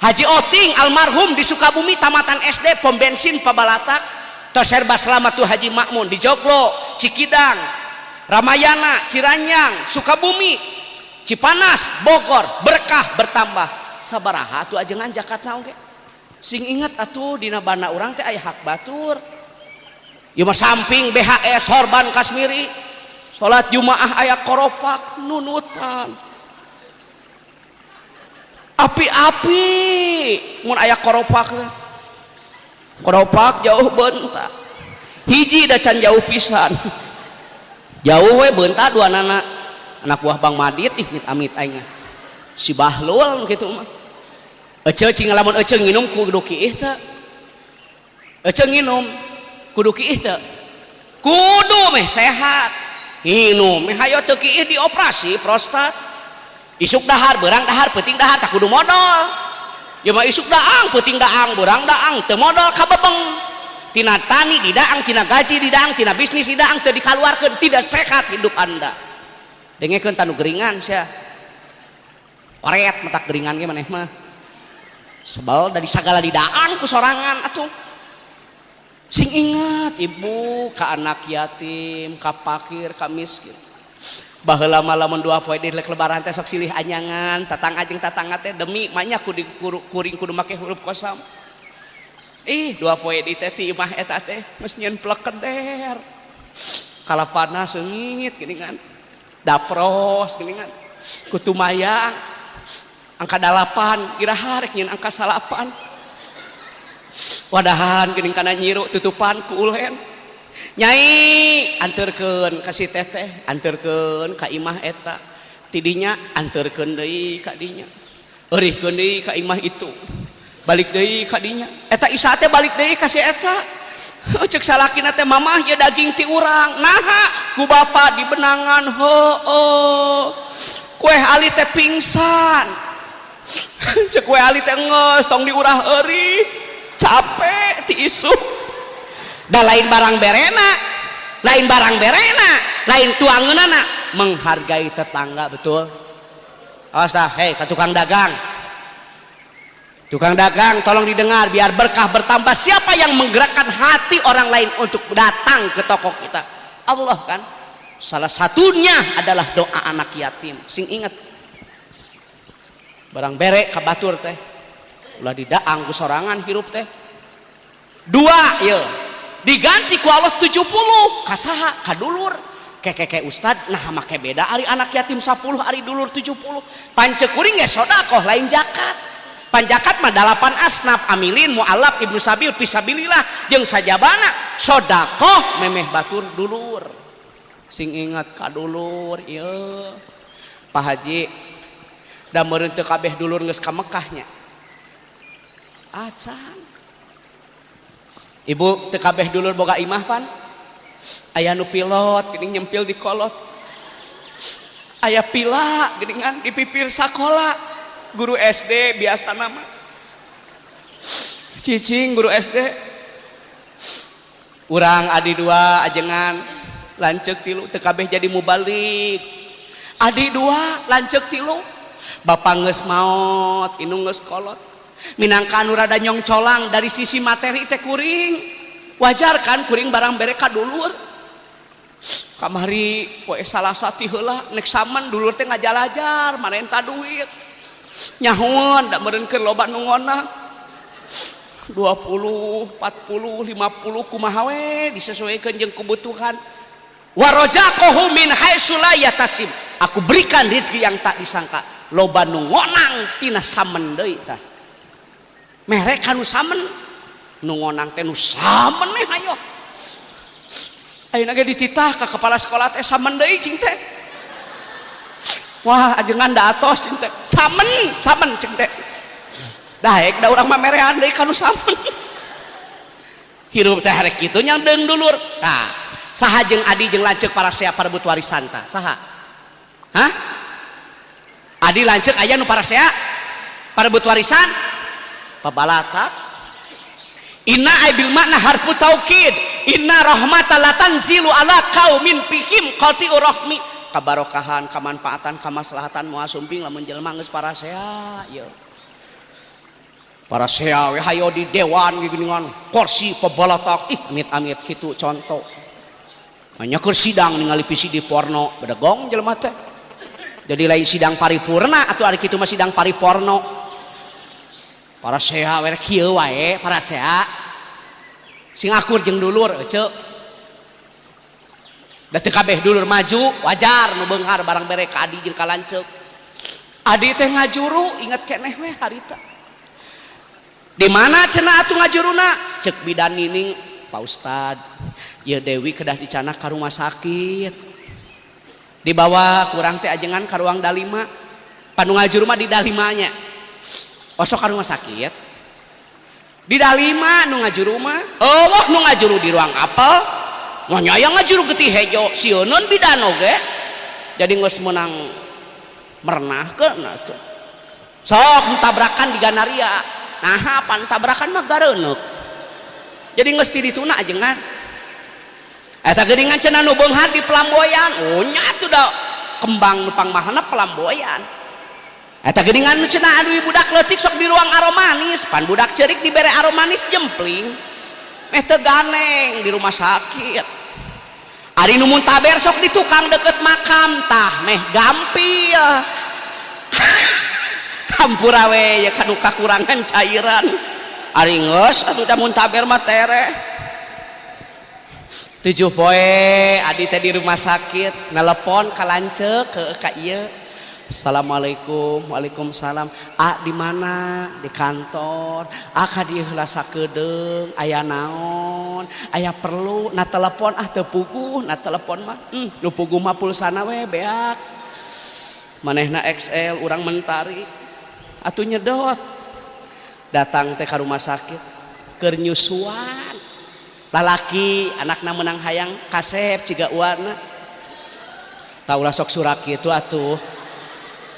Haji Oting almarhum di Sukabumi tamatan SD pom bensin Pabalatak. Tos serba selamat tuh Haji Makmun di Joglo, Cikidang, Ramayana, Ciranyang, Sukabumi, Cipanas, Bogor, berkah bertambah. Sabaraha atuh ajengan zakatna oge. Sing ingat atuh dina bana urang teh aya hak batur. Ieu mah samping BHS Horban Kasmiri. Salat Jumaah aya koropak nunutan. Api-api mun aya koropak teh. Koropak jauh beunta. Hiji da can jauh pisan. Jauh we beunta dua nana. Anak buah Bang Madit ih amit-amit aing. Si Bahlul kitu mah. Ece cing lamun ece nginum kudu kiih teh. Ece nginum kudu kiih teh. Kudu meh sehat. Nginum meh hayo teu kiih dioperasi prostat. Isuk dahar, beurang dahar, peuting dahar tak kudu modal. Ya mah isuk daang, peuting daang, beurang daang, teu modal kabebeng. Tina tani didaang, tina gaji didaang, tina bisnis didaang, teu dikaluarkeun, tidak sehat hidup Anda. Dengekeun tanu geringan sia. Oret matak geringan ge maneh mah. Sebel dari sagala didaang ku sorangan atuh. Sing ingat ibu ka anak yatim, ka fakir, ka miskin. Baheula mah lamun dua poe di lebaran teh sok silih anyangan, tatangga jeung tatangga teh demi manya kudu kuring kudu make huruf kosam. Ih, dua poe di teh ti imah eta teh geus nyieun plekeder. Kalapana seungit geuningan. Dapros geuningan. Kutumayang angka 8 iraha rek nyieun angka 9. Wadahan geuning kana nyiru tutupan ku ulen. Nyai anterkeun ka si teteh, anterkeun ka imah eta. Tidinya anterkeun deui ka dinya. Eurihkeun deui ka imah itu. Balik deui ka dinya. Eta isa teh balik deui ka si eta. Cek salakina teh mamah ieu daging ti urang. Naha ku bapa di benangan heueuh. Kue ali teh pingsan. Cek kue ali teh geus tong diurah eurih. Capek ti isuk. Da lain barang berena, lain barang berena, lain tuangeunana, menghargai tetangga betul. Awas dah, hei ka tukang dagang. Tukang dagang tolong didengar biar berkah bertambah. Siapa yang menggerakkan hati orang lain untuk datang ke toko kita? Allah kan. Salah satunya adalah doa anak yatim. Sing ingat. Barang bere ka batur teh. Ulah didaang ku sorangan hirup teh. Dua ieu. Diganti ku Allah 70 kasaha kadulur. Kekeke ustad nah make beda ari anak yatim 10 ari dulur 70. Pancek kuring ge sedekah lain zakat. Panjakat mah 8 asnaf amilin mualaf ibnu sabil fisabilillah jeung sajabana sedekah memeh batur dulur. Sing ingat ka dulur ieu. Pak Haji da meureun teu kabeh dulur geus ka Mekah nya. Acan. Ibu teu kabeh dulur boga imah pan. Aya nu pilot geuning nyempil di kolot. Aya pila geuningan di pipir sakola. Guru SD biasa nama. Cicing guru SD. Urang adi dua ajengan lanceuk tilu teu kabeh jadi mubalig. Adi dua lanceuk tilu. Bapak geus maot, indung geus kolot. Minangka anu rada nyongcolang dari sisi materi teh kuring. Wajar kan kuring barang bere ka dulur. Kamari poe Salasa ti heula nek saman dulur teh ngajalajar marenta duit. Nyahoan da meureun keur loba nu ngonang. 20, 40, 50 kumaha we disesuaikan jeung kebutuhan. Warozaqahu min haitsu la yahtasib. Aku berikan rezeki yang tak disangka. Loba nu ngonang tina samen deui tah. Mere ka nu samen, nu ngonang teh nu samen we hayo. Ayeuna ge dititah ka kepala sekolah teh samen deui cing teh. Wah, ajengan da atos cing teh. Samen, samen cing teh. Daek da urang mah merean deui ka nu samen. Hirup teh rek kitu nya deung dulur. Tah, saha jeung adi jeung lanceuk parasea parebut warisan tah? Saha? Hah? Adi lanceuk aya nu parasea parebut warisan? Pabalatak. Inna ay bil makna harfu taukid. Inna rahmata la tanzilu ala qaumin fihim qati'u rahmi. Kabarokahan, kamanfaatan, kamaslahatan moal sumping lamun jelema geus parasea ieu. Parasea we hayo di dewan geuningan kursi pabalatak ih amit-amit kitu contoh. Hanya keur sidang ningali visi di porno bedegong jelema teh. Jadi lain sidang paripurna atuh ari kitu mah sidang pariporno. Parasea we kieu wae parasea. Sing akur jeung dulur eceu. Da teu kabeh dulur maju wajar nu beunghar barang bere ka adi jeung ka lanceuk. Adi teh ngajuru inget keneh we harita. Di mana cenah atuh ngajuruna? Cek bidan Nining, Pak Ustad, ieu Dewi kedah dicanak ka rumah sakit. Dibawa kurang teh ajengan ka ruang dalima. Panu ngajuru mah di dalimanya. Osok ka rumah sakit. Di dalima nu ngajuru mah, eueuh nu ngajuru di ruang apel. Moal aya ngajuru getih hejo, sieuneun bidan oge. Jadi geus meunang merenahkeun atuh. Sok tabrakan di Ganaria. Nah, pan tabrakan mah gareuneup. Jadi geus ti dituna ajengan. Eta geuningan cenah nu beunghar di Pelamboyan. Oh nya atuh da kembang nu pangmahalna Pelamboyan. Eta geuningan nu cenah anu budak leutik sok di ruang aromanis, pan budak ceurik dibere aromanis jempling. Meh teu ganeng di rumah sakit. Ari nu muntaber sok di tukang deket makam tah meh gampil. Hampura we ya kanu kakurangan cairan. Ari geus atuh da muntaber mah tereh. 7 poe adi teh di rumah sakit nelepon ka lanceuk ke ka ieu. Assalamualaikum, waalaikumsalam. A di mana? Di kantor. A ka dieu heula sakedeung, aya naon? Aya perlu na telepon ah teu puguh, na telepon mah. Nu puguh mah pulsana we beak. Manehna XL urang Mentari. Atuh nyedot. Datang teh ka rumah sakit keur nyusuan. Lalaki anakna menang hayang kasep ciga uana. Tah ulah sok surak kitu atuh.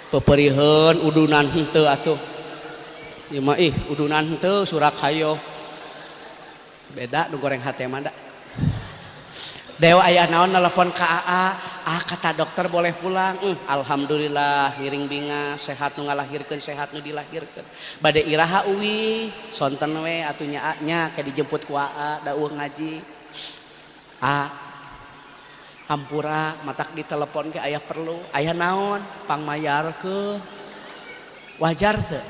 Peperiheun udunan henteu atuh. Ieu mah ih udunan henteu surak hayo. Beda nu goreng hate mah da. Dewa aya naon nelpon ka AA, ah kata dokter boleh pulang. Alhamdulillah ngiring binga sehat nu ngalahirkeun sehat nu dilahirkeun. Bade iraha uwi sonten we atuh nya nya ke dijemput ku AA da eueuh ngaji. A hampura matak ditelepon ke aya perlu, aya naon pangmayarkeun. Wajar teu?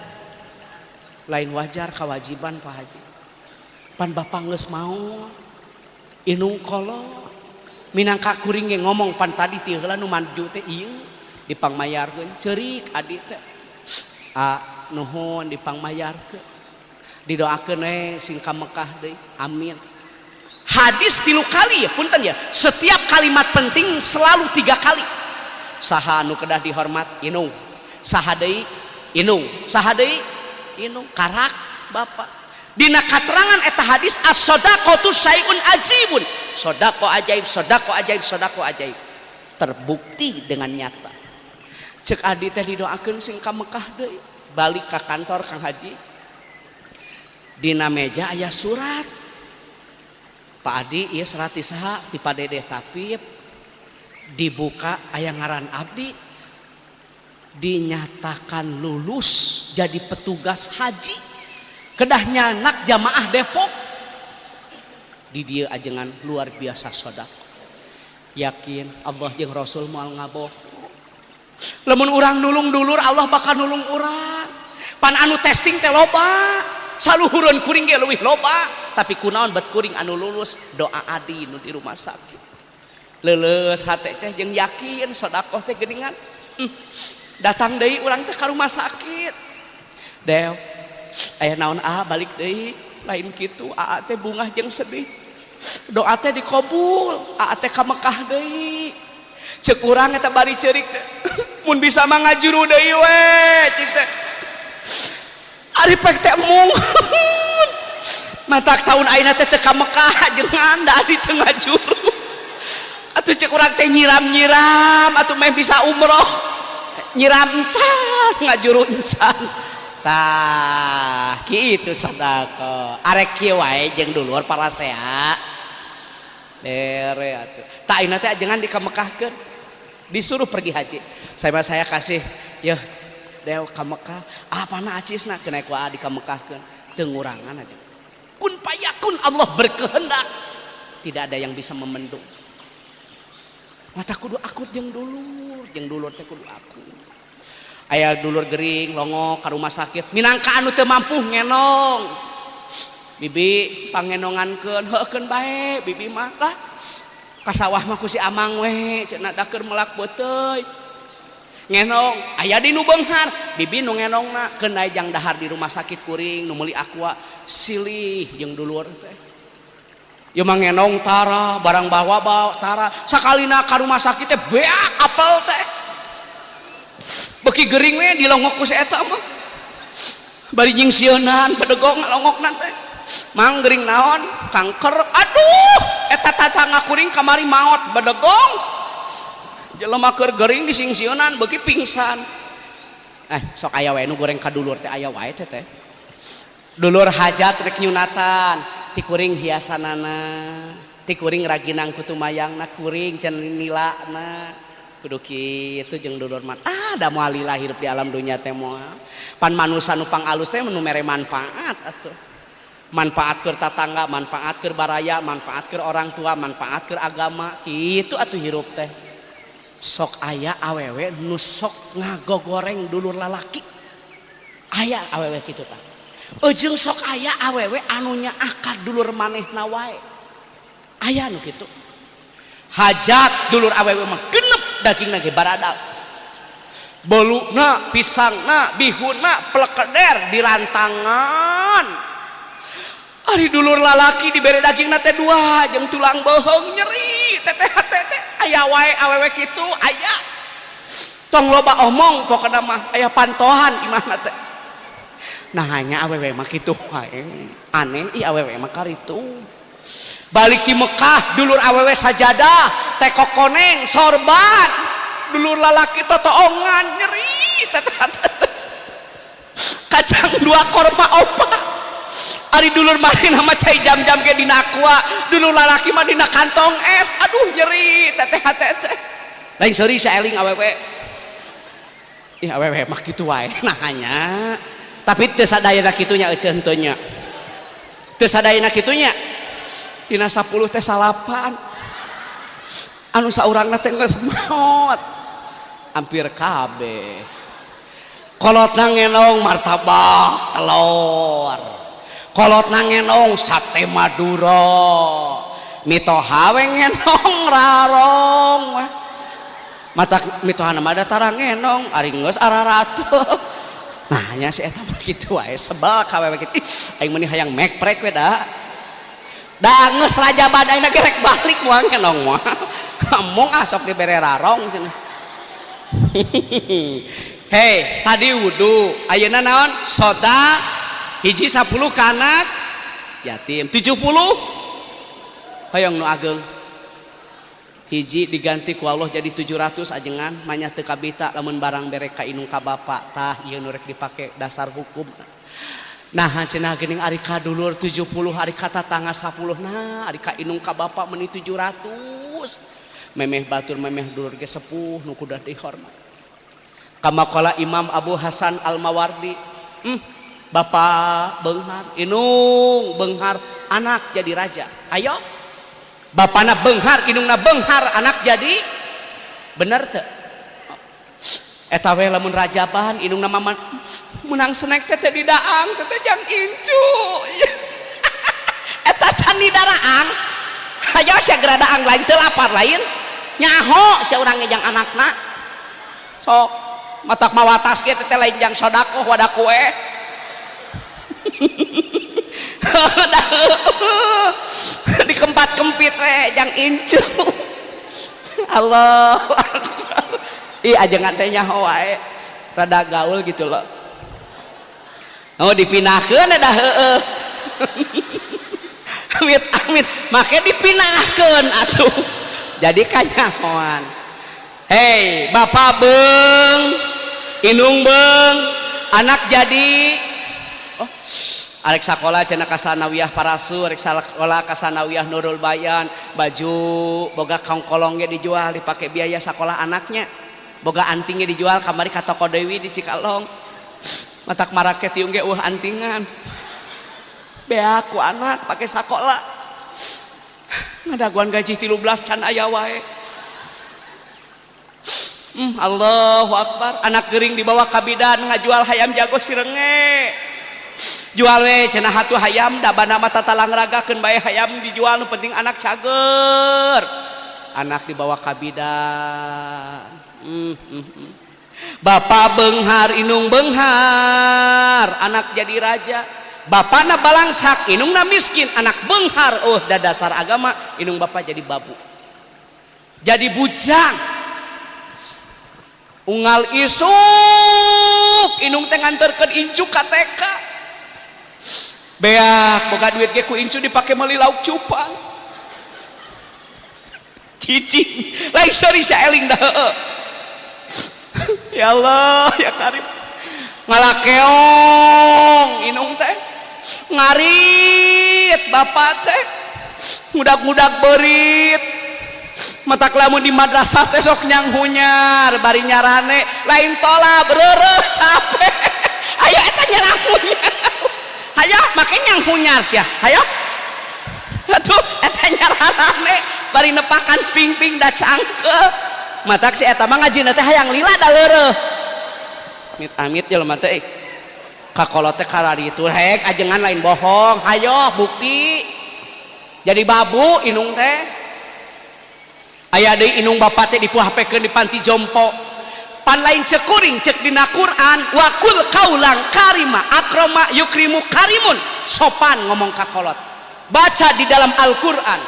Lain wajar kewajiban Pak Haji. Pan bapak geus maot. Inung kolot. Minangka kuring ge ngomong pan tadi ti heula nu maju teh ieu dipangmayarkeun ceurik adi teh. A nuhun dipangmayarkeun. Didoakeun we sing ka Mekah deui. Amin. Hadis 3 kali ya, punten ya. Setiap kalimat penting selalu 3 kali. Saha anu kedah dihormat? Inung. Saha deui? Inung. Saha deui? Inung. Karak Bapak. Dina katerangan eta hadis, as-sadaqatu syai'un azimun. Sedekah ajaib, sedekah ajaib, sedekah ajaib. Terbukti dengan nyata. Cek adi teh didoakeun sing ka Mekah deui. Balik ka kantor Kang Haji. Dina meja aya surat. Pak Adi, ieu surat ti saha? Ti Pak Dedeh Tapip. Dibuka aya ngaran abdi. Dinyatakan lulus jadi petugas haji. Kedah nyanak jamaah Depok. Di dieu ajengan luar biasa sedekah. Yakin Allah jeung Rasul moal ngaboh. Lamun urang nulung dulur, Allah bakal nulung urang. Pan anu testing teh loba. Saluhureun kuring ge leuwih loba, tapi kunaon bet kuring anu lulus? Doa adi nu di rumah sakit. Leuleus hate teh jeung yakin sedekah teh geuningan. Datang deui urang teh ka rumah sakit. Dew, aya naon ah balik deui? Lain kitu, aa teh bungah jeung sedih. Doa teh dikabul, aa teh ka Mekah deui. Cek urang eta bari ceurik teh. Mun bisa mah ngajuru deui we cik teh. Ari pek teh embung. Matak tahun ayeuna teh teu ka Mekah jeung da adi teu ngajuru. Atuh cek urang teh nyiram-nyiram atuh meh bisa umroh. Nyiram encan, ngajuru encan. Tah, kitu sedekah. Arek kieu wae jeung dulur parasea. Bere atuh. Tah, ayeuna teh ajengan dikamekahkeun. Disuruh pergi haji. Saya mah saya kasih, yeuh dew ka Mekah. Apana acisna kena ku aa dikamekahkeun. Teu ngurangan aja. Kun payakun, Allah berkehendak. Tidak ada yang bisa memendung. Mata kudu akur jeung dulur teh kudu akur. Aya dulur gering longok ka rumah sakit, minangka anu teu mampu ngenong. Bibi pangenongankeun, heukeun bae bibi mah lah. Ka sawah mah ku si amang we cenah, da keur melak beuteui. Ngenong, aya di nu beunghar, bibi nu ngenongna keun jang dahar di rumah sakit kuring nu meuli Aqua, silih jeung dulur teh. Ieu mah ngenong tara, barang bawa bawa tara, sakalina ka rumah sakit teh beak apel teh. Beki gering we dilongok ku si eta mah. Bari nyingsieunan bedegong longokna teh. Mang, gering naon? Kanker. Aduh, eta tatangga kuring kamari maot bedegong. Jelema keur gering disingsieunan beuki pingsan. Sok aya wae nu goreng ka dulur teh, aya wae teh teh. Dulur hajat rek nyunatan, ti kuring hiasanana, ti kuring raginang kutu mayangna, kuring can nilana. Kudu kitu jeung dulur mah. Ah, da moal lila hirup di alam dunya teh moal. Pan manusa nu pangalus teh nu mere manfaat atuh. Manfaat keur tatangga, manfaat keur baraya, manfaat keur orang tua, manfaat keur agama, kitu atuh hirup teh. Sok aya awewe nu sok ngagogoreng dulur lalaki. Aya awewe kitu tah. Ujung sok aya awewe anu nyaah ka dulur manehna wae. Aya nu kitu. Hajat dulur awewe mah genep dagingna ge baradal. Beluna, pisangna, bihunna, plekeder dirantangan. Ari dulur lalaki dibere dagingna teh dua jeung tulang beuheung, nyeri teteh hate teh. Aya wae awewe kitu aya. Tong loba omong, pokona mah aya pantohan imahna teh. Nah, hanya awewe mah kitu wae. Aneh ih awewe mah karitu. Balik di Mekah dulur awewe sajadah, teko koneng, sorban. Dulur lalaki totoongan, nyeri teteh hate teh. Kacang dua, korma opat. Ari dulur manehna mah cai jam-jam ge dina Aqua, dulur lalaki mah dina kantong es. Aduh, nyeri teteh hate teh. Lain seuri saeling awewe. Ih, awewe mah kitu wae nah hanya. Tapi teu sadayana kitu nya, euceuh henteu nya. Teu sadayana kitu nya. Tina 10 teh salapan. Anu saurangna teh geus maot. Hampir kabeh. Kolotna ngenong martabak telur. Kolotna ngenong sate Madura. Mitoha we ngenong rarong we. Mata mitohana mah da tara ngenong, ari geus araratul. Nah, nya si eta mah kitu wae, sebel ka awewe kitu. Ih, aing meuni hayang mekprek we da. Da geus raja badai ge rek balik moal ngenong mah. Embung ah, sok dibere rarong cenah. Hei, tadi wudu, ayeuna naon? Soda. Hiji 10 ka anak yatim, 70 hoyong nu ageng. Hiji diganti ku Allah jadi 700 ajengan manya teu kabita lamun barang bere ka indung ka bapak tah ieu nu rek dipake dasar hukum. Nah cenah geuning ari ka dulur 70 ari ka tatangga 10 nah ari ka indung ka bapak meuni 700 memeh batur memeh dulur ge sepuh nu kudu dihormat. Kama qala Imam Abu Hasan Al-Mawardi, bapak beunghar indung beunghar anak jadi raja. Ayo bapana beunghar indungna beunghar anak jadi bener teu? Eta we lamun rajaban indungna mah menang snack teh teu didaang teh jang incu. Eta can didaraang. Hayo sia geradaang lain teu lapar lain nyaho sia urang ge jang anakna. Sok matak mawatas ge teh lain jang sodakoh wadah kue. Dikempat-kempit we jang incu. Allah. Ih ajengan teh nyaho wae. Rada gaul gitu loh. Oh dipinahkeun da heueuh. Amit amit make dipinahkeun atuh. Jadi kanyahoan. Hei, bapak beung, indung beung, anak jadi oh arek sakola cenah ka Sanawiyah Parasu, arek sakola ka Sanawiyah Nurul Bayan, baju boga kongkolong ge dijual dipake biaya sakola anaknya. Boga antingnya dijual kamari ka toko Dewi di Cikalong. Matak marake tiung ge eueuh antingan. Beak ku anak pake sakola. Ngadaguan gaji 13 can aya wae. Allahu Akbar, anak gering dibawa ka bidan ngajual hayam jago sirenge. Jual we cenah hatu hayam da bana mah tatalang ragakeun bae hayam dijual nu penting anak cager. Anak dibawa ka bidan. Bapak beunghar indung beunghar, anak jadi raja. Bapana balangsak, indungna miskin, anak beunghar. Oh, da dasar agama indung bapak jadi babu. Jadi bujang. Unggal isuk indung teh nganterkeun incu ka TK. Beak boga duit ge ku incu dipake meuli lauk cupang. Cicing lain seuri saeling dah heueuh. Ya Allah ya Karim. Ngalakeong indung teh ngarit bapak teh ngudak-ngudak beurit. Matak lamun di madrasah teh sok nyanghunyar bari nyarane lain tolab reureuh capek. Ayo eta nyalanghunyar. Hayo make nyanghunyar sia. Hayo. Atuh eta nyarane bari nepakan ping-ping da cangkeul. Matak si eta mah ngajina teh hayang lila da leureuh. Amit-amit jelema teh kakolot teh kararitu rek ajengan lain bohong. Hayo bukti. Jadi babu indung teh. Aya deui indung bapak teh dipuhapekeun di panti jompo. Pan lain cek kuring cek dina Quran wa kul kaulang karima akroma yukrimu karimun, sopan ngomong kakolot. Baca di dalam Al-Qur'an.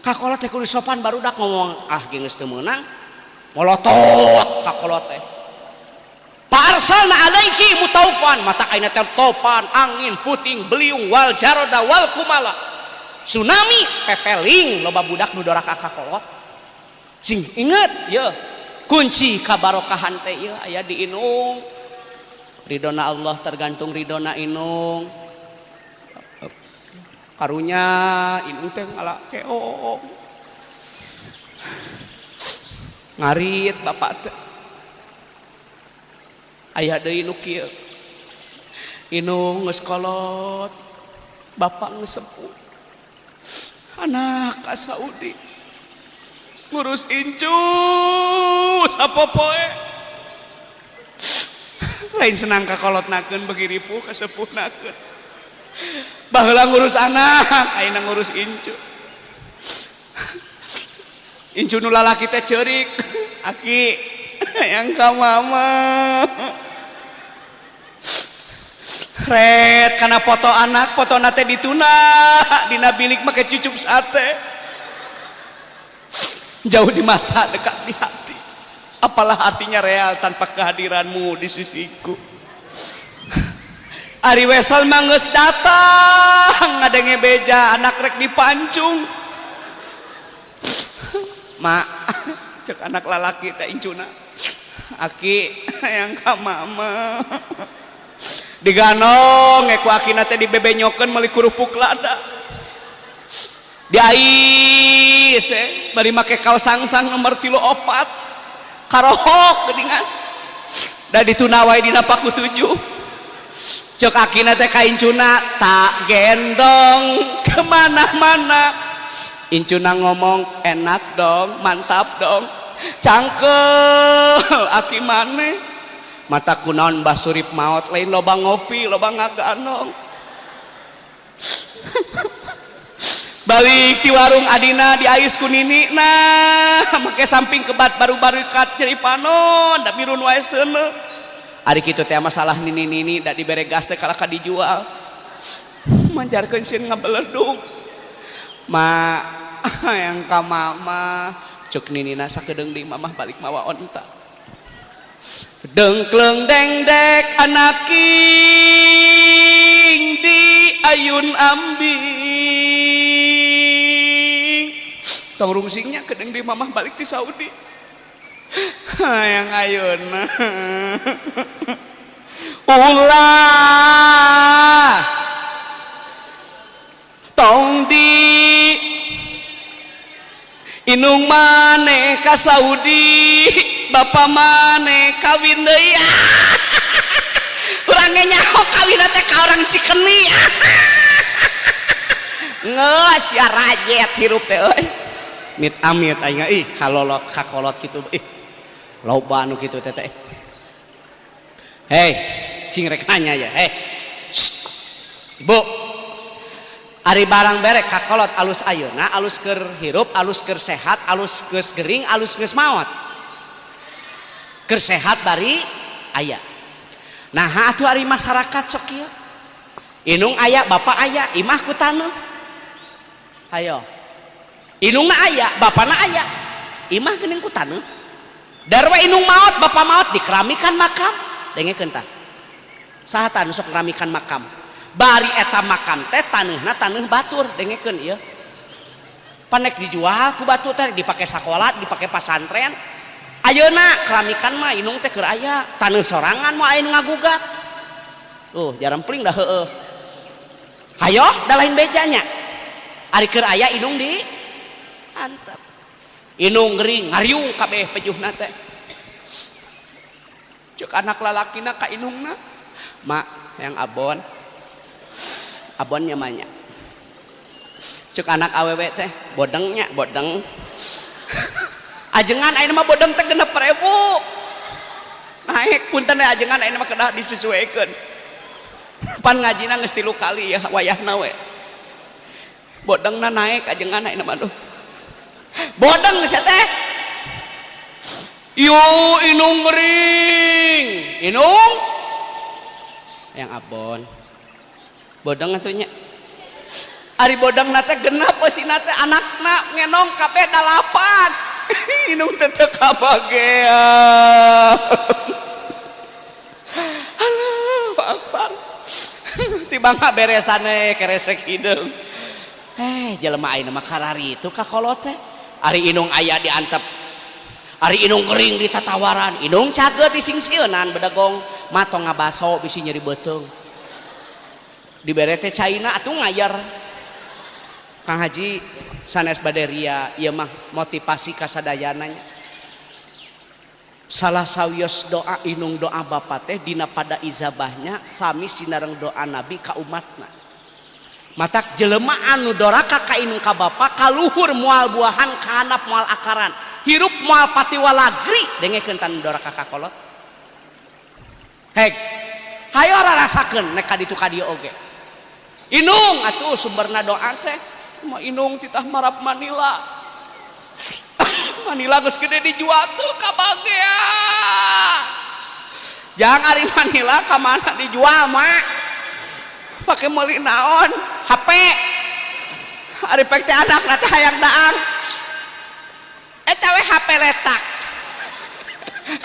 Kakolot teh kudu sopan barudak ngomong ah geus teu meunang. Molotot kakolot teh. Fa arsalna alaihi mutaufan, mata aina teh topan, angin, puting, beliung, wal jaroda wal kumala. Tsunami pepeling loba budak nu doraka kakolot. Sing inget ye kunci kabarokahan teh ieu aya di inung. Ridona Allah tergantung ridona inung. Karunya inung teh ngalakeong. Ngarit bapak teh. Aya deui nu kieu. Inung geus kolot, bapak geus sepuh. Anak ka Saudi ngurus incu sapopoe. Lain senang kakolotnakeun beuki ripuh kasepuhnakeun. Baheula ngurus anak, ayeuna ngurus incu. Incu nu lalaki teh ceurik, aki hayang ka mama. Ret kana foto anak, fotona teh dituna dina bilik make cucup sate. Jauh di mata, dekat di hati. Apalah artinya real tanpa kehadiranmu di sisiku. Ari Wesel mah geus datang ngadenge beja anak rek dipancung. Mak, cek anak lalaki teh incuna. Aki hayang ka mama. Diganong ku akina teh dibebenyokeun meuli kerupuk lada. Diais bari make kaos sangsang nomor 34. Karohok geuningan. Da dituna wae dina paku 7. Cek akina teh ka incuna tak gendong kemana-mana. Incuna ngomong enak dong, mantap dong, cangkel aki maneh. Mata kunaon Mbah Surip maot lain loba ngopi, loba ngaganong. Balik di warung adina diais ku nini nah make samping kebat baru-baru kat nyeri panon da mirun wae seuneu. Ari kitu teh masalah nini-nini da dibere gas teh kalaka dijual. Manjarkeun sieun ngabeledug. Ma yang ka mama cek ninina sakedeung di mamah balik mawa onta. Dengkleng dengdek anaking di ayun ambing. Tong rungsingnya kedeung di mamah balik ti Saudi. Yang ayun ulah tong di inung maneh ka Saudi bapa maneh kawin deui. Urang ge nyaho kawin teh ka orang Cikeni. Geus ya rajet hirup teh euy. Mit amit aing ih kalolot kakolot kitu ih. Loba anu kitu teh teh. Hei, cing rek nanya ya. Hei. Ibu. Ari barang berek kakolot alus ayeuna, alus keur hirup, alus keur sehat, alus geus gering, alus geus maot. Keur sehat bari aya. Nah, atuh ari masyarakat sok kieu. Inung aya, bapak aya, imah ku taneuh. Ayo. Inungna aya, bapana aya. Imah geuning ku taneuh. Darwa inung maot, bapak maot dikeramikan makam. Dengekeun tah. Saha tah nu sok ngeramikan makam? Bari eta makam teh taneuhna taneuh batur, dengekeun ieu. Panek dijual ku batu teh dipake sakola, dipake pasantren. Ayeuna keramikan mah inung teh keur aya, taneuh sorangan moal aya nu ngagugat. Tuh, jarang peling dah heueuh. Hayo, da lain bejanya. Ari keur aya inung di antep. Inung gering ngariung kabeh pejuhna teh. Cek anak lalakina ka inungna, mak yang abon. Abonnya manya. Cek anak awewe teh bodengnya, bodeng. Ajengan ayeuna mah bodeng teh 6.000. Naik punten we ajengan ayeuna mah kedah disesuaikeun. Pan ngajina geus 3 kali ya wayahna we. Bodengna naik ajengan ayeuna mah duh. Bodeng sia teh. Yo inung gering. Inung yang abon. Bodeng atuh nya. Ari bodeng na teh genep eusina teh anakna ngenong kabeh 8. Inung teh teu kabagean. Allahu akbar. Tibang ngaberesane keresek hideung. Jelema ayeuna mah karari itu ka kolot teh. Ari inung aya diantep. Ari inung gering ditatawaran, inung cager disingsieunan bedegong, matong ngabaso bisi nyeri beuteung. Dibere teh caina atuh ngayar. Kang Haji sanes bade ria, ieu mah motivasi kasadayana nya. Salah sawios doa inung doa bapa teh dina pada izabahnya sami sinareng doa nabi ka umatna. Matak jelema anu doraka ka inung ka bapa kaluhur moal buahan kahanap moal akaran hirup moal patiwalagri dengekeun tan doraka ka kolot. Heg hayo rarasakeun nek ka ditu ka dieu oge. Inung atuh sumberna doa teh mah inung titah marap Manila. Manila geus gede dijual tuh kabagean. Jangan ari Manila ka mana dijual mak? Pake meuli naon? HP. Ari pek teh anakna teh hayang daang. Eta we HP letak.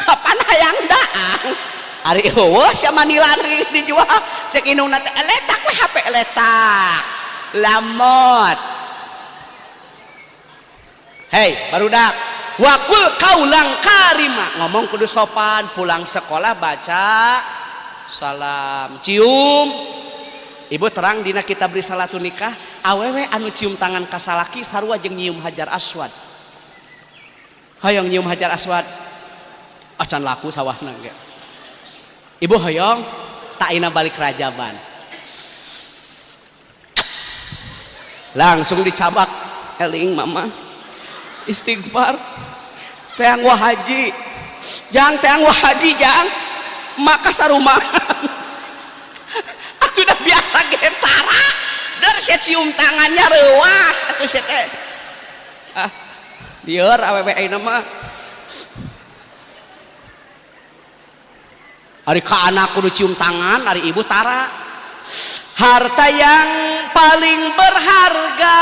Kapan hayang daang? Ari eueuh sia Manila dijual cek indungna teh letak we HP letak lamot. Hei barudak, wakul kaulang karima, ngomong kudu sopan, pulang sekolah baca salam, cium. Ibu terang dina kitab risalatun nikah, awewe anu cium tangan ka salaki sarua jeung nyium hajar aswad. Hoyong nyium hajar aswad acan laku sawahna ge. Ibu hoyong tak ina balik rajaban. Langsung dicabak eling mama. Istighfar. Teang wah haji. Jang teang wah haji jang. Maka sarumahan. Sudah biasa getara. Der sia cium tangannya reuas atuh sia teh. Ah, lieur awewe ayeuna mah. Ari ka anak kudu cium tangan, ari ibu tara. Harta yang paling berharga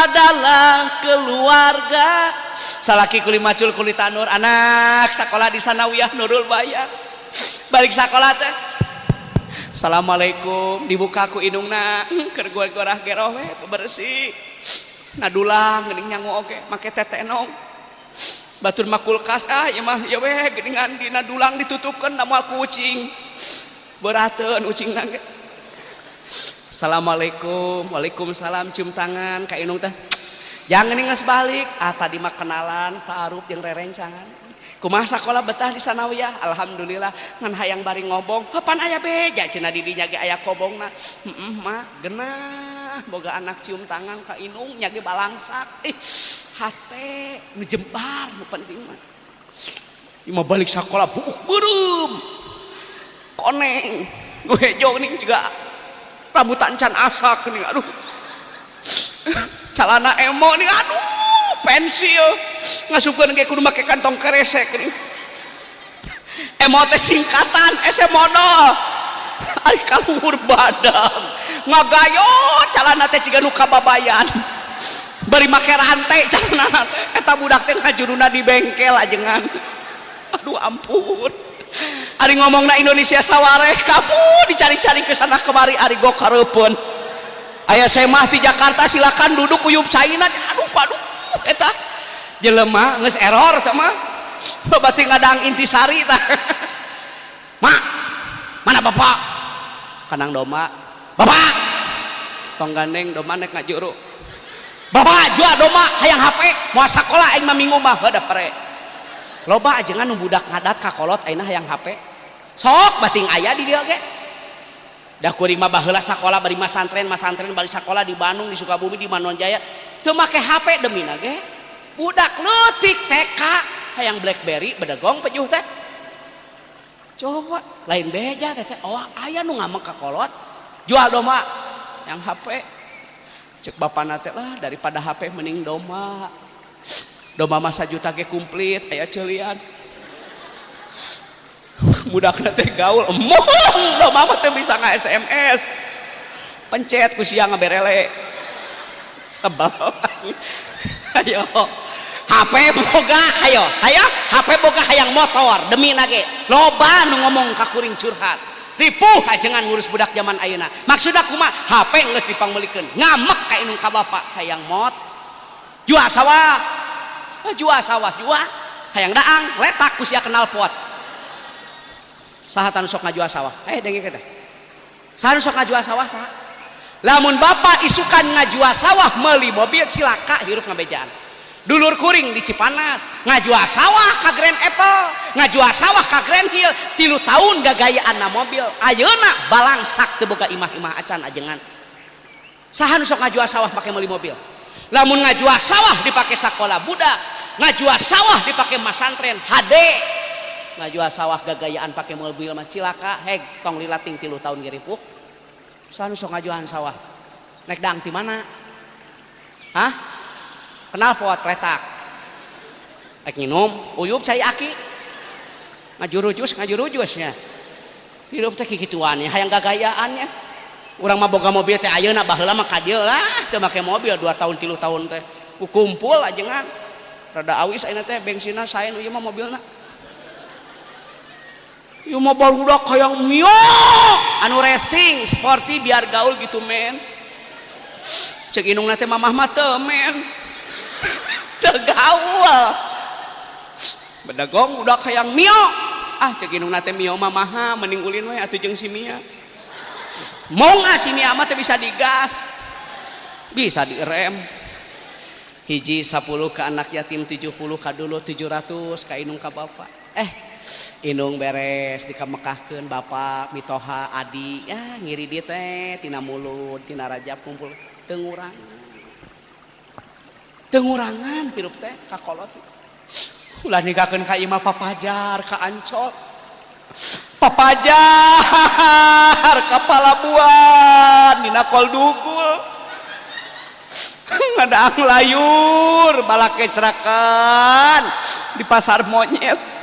adalah keluarga. Salaki kuli macul kuli tanur, anak sekolah di Sanawiyah Nurul Bayan. Balik sekolah teh. Assalamualaikum, dibuka ku indungna, keur gorah geroh we bersih. Nadulang geuning nyangu oge, make tetenong. Batur mah kulkas ah ieu mah ya we geuningan dina dulang ditutupkeun da moal ku ucing. Berateun ucingna ge. Assalamualaikum, waalaikumsalam, cium tangan ka indung teh. Jangan geuning geus balik, ah tadi mah kenalan, taaruf jeung rerencangan. Kumaha sakola betah di Sanawiyah? Alhamdulillah, ngan hayang bari ngobong. Kapan aya beja cenah di dinya ge aya kobongna. Heeh mah genah boga anak cium tangan ka indung nya ge balangsak. Ih, hate nu jembar nu penting mah. Ieu mah balik sakola buuk beureum. Koneng, nu hejo geuning juga rambutan can asak geuning aduh. Calana emo nih aduh pensil ngasupkeun ge kudu make kantong keresek nih. Emo teh singkatan ese modal. Ari kaluhur badan ngagayo calana teh ciga nu kababayan. Bari make rantai calana teh eta budak teh ngajuruna di bengkel ajengan. Aduh ampun. Ari ngomongna Indonesia sawareh kamu dicari-cari ke sana kemari ari go kareupeun. Aya semah di Jakarta silakan duduk kuyup caina aduh aduh eta jelema geus error teh mah berarti ngadang intisari tah. Mak mana bapak kanang domba bapak tong gandeng domba nek ngajuru bapak jual domba hayang HP moal sakola aing mah minggu mah heuh da pere loba ajengan nu budak ngadat ka kolot ayeuna hayang HP sok bating aya di dieu ge. Da kuring mah baheula sakola bari masantren bari sakola di Bandung di Sukabumi di Manonjaya teu make HP demina ge budak leutik TK hayang BlackBerry bedegong pejuh teh coba lain beja teh oh aya nu ngamek ka kolot jual domba yang HP cek bapana teh lah daripada HP mending domba domba mah sajuta ge komplit aya ceulian budakna teh gaul emong domba mah teh bisa nge-SMS pencet ku sia ngaberele sebel. Ayo HP boga ayo ayo HP boga hayang motor demi nage loba nu ngomong ka kuring curhat ripuh ajengan ngurus budak zaman ayeuna maksudna kumaha HP geus dipangmeulikeun ngamek ka indung ka bapak hayang mot jual sawah jual sawah jual hayang daang letak ku sia kenal pot saha tanu sok ngajual sawah denge teh saha nu sok ngajual sawah saha lamun bapak isukan ngajual sawah meuli mobil cilaka hirup ngabejaan dulur kuring di Cipanas ngajual sawah ka Grand Apple ngajual sawah ka Grand Hill 3 tahun gagayaan na mobil ayeuna balangsak teu boga imah-imah acan ajengan saha nu sok ngajual sawah pake meuli mobil lamun ngajual sawah dipake sakola budak ngajual sawah dipake masantren hade ngajual sawah gagayaan pake mobil mah cilaka heg tong lilating 3 tahun ge ripuh saha nu sok ngajualan sawah naik dang ti mana hah kenal pot letak rek nginum uyup cai aki ngajurujusnya hirup teh kikituan ya hayang gagayaannya urang mah boga mobil teh ayeuna baheula mah ka dieu lah teu make mobil 2 tahun 3 tahun teh kukumpul ajengan rada awis ayeuna teh bensinna saen ieu mah mobilna. Ieu mah barudak hayang Mio anu racing sporty biar gaul gitu men. Cek indungna teh mamah mah teu men. Teu gaul. Bedegong udah hayang Mio. Ah cek indungna teh Mio mah maha mending ulin we atuh jeung si Mia. Mong ah si Mia mah teu bisa digas. Bisa direm. Hiji 10 ke anak yatim, 70 ka dulu, 700 ka indung ka bapak. Indung beres dikamekahkeun bapak mitoha adi ya ngiri di teh tina mulut tina rajab kumpul teu ngurangan. Teu ngurangan hirup teh ka kolot. Ulah nikahkeun ka imah papajar ka Ancol. Papajar ka Palabuhan dina kol dugul. Ngadaang layur balak kecerakan di pasar monyet.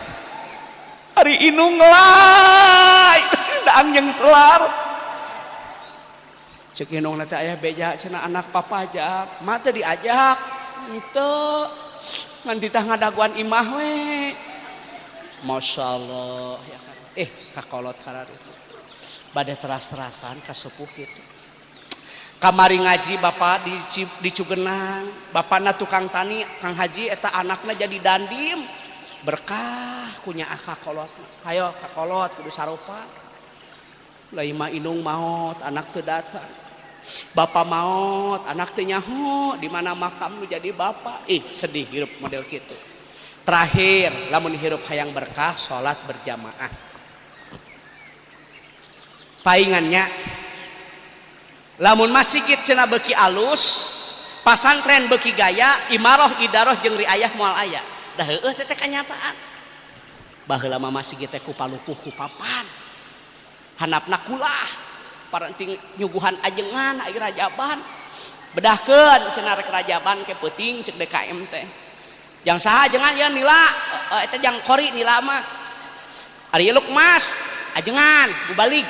Ari inung lain daang jeung selar. Cek indung teh aya beja cenah anak papajar, mah teu diajak. Henteu. Ngan ditah ngadaguan imah we. Masya Allah ya kan. Kakolot kararitu. Bade teras-terasan ka sepuh kitu. Kamari ngaji bapak di Cugenang, bapakna tukang tani, Kang Haji eta anakna jadi dandim. Berkah kunya kakolot. Hayo kakolot kudu sarupa. Lain mah indung maot, anak teu datang. Bapak maot, anak teu nyaho di mana makam nu jadi bapak. Ih, sedih hirup model kitu. Terakhir, lamun hirup hayang berkah salat berjamaah. Paingannya lamun masjid cenah beuki alus, pasantren beuki gaya, imaroh idaroh jeung riayah moal aya. Dah heueuh teh kanyataan. Baheula mah masjid teh ku palupuh ku papan. Handapna kulah, paranting nyuguhan ajengan ai rajaban. Bedahkeun cenah rek rajaban ke peuting cek DKM teh. Jang saha ajengan ieu nila, eta jang kori nila mah. Ari Lukmas ajengan bubalik.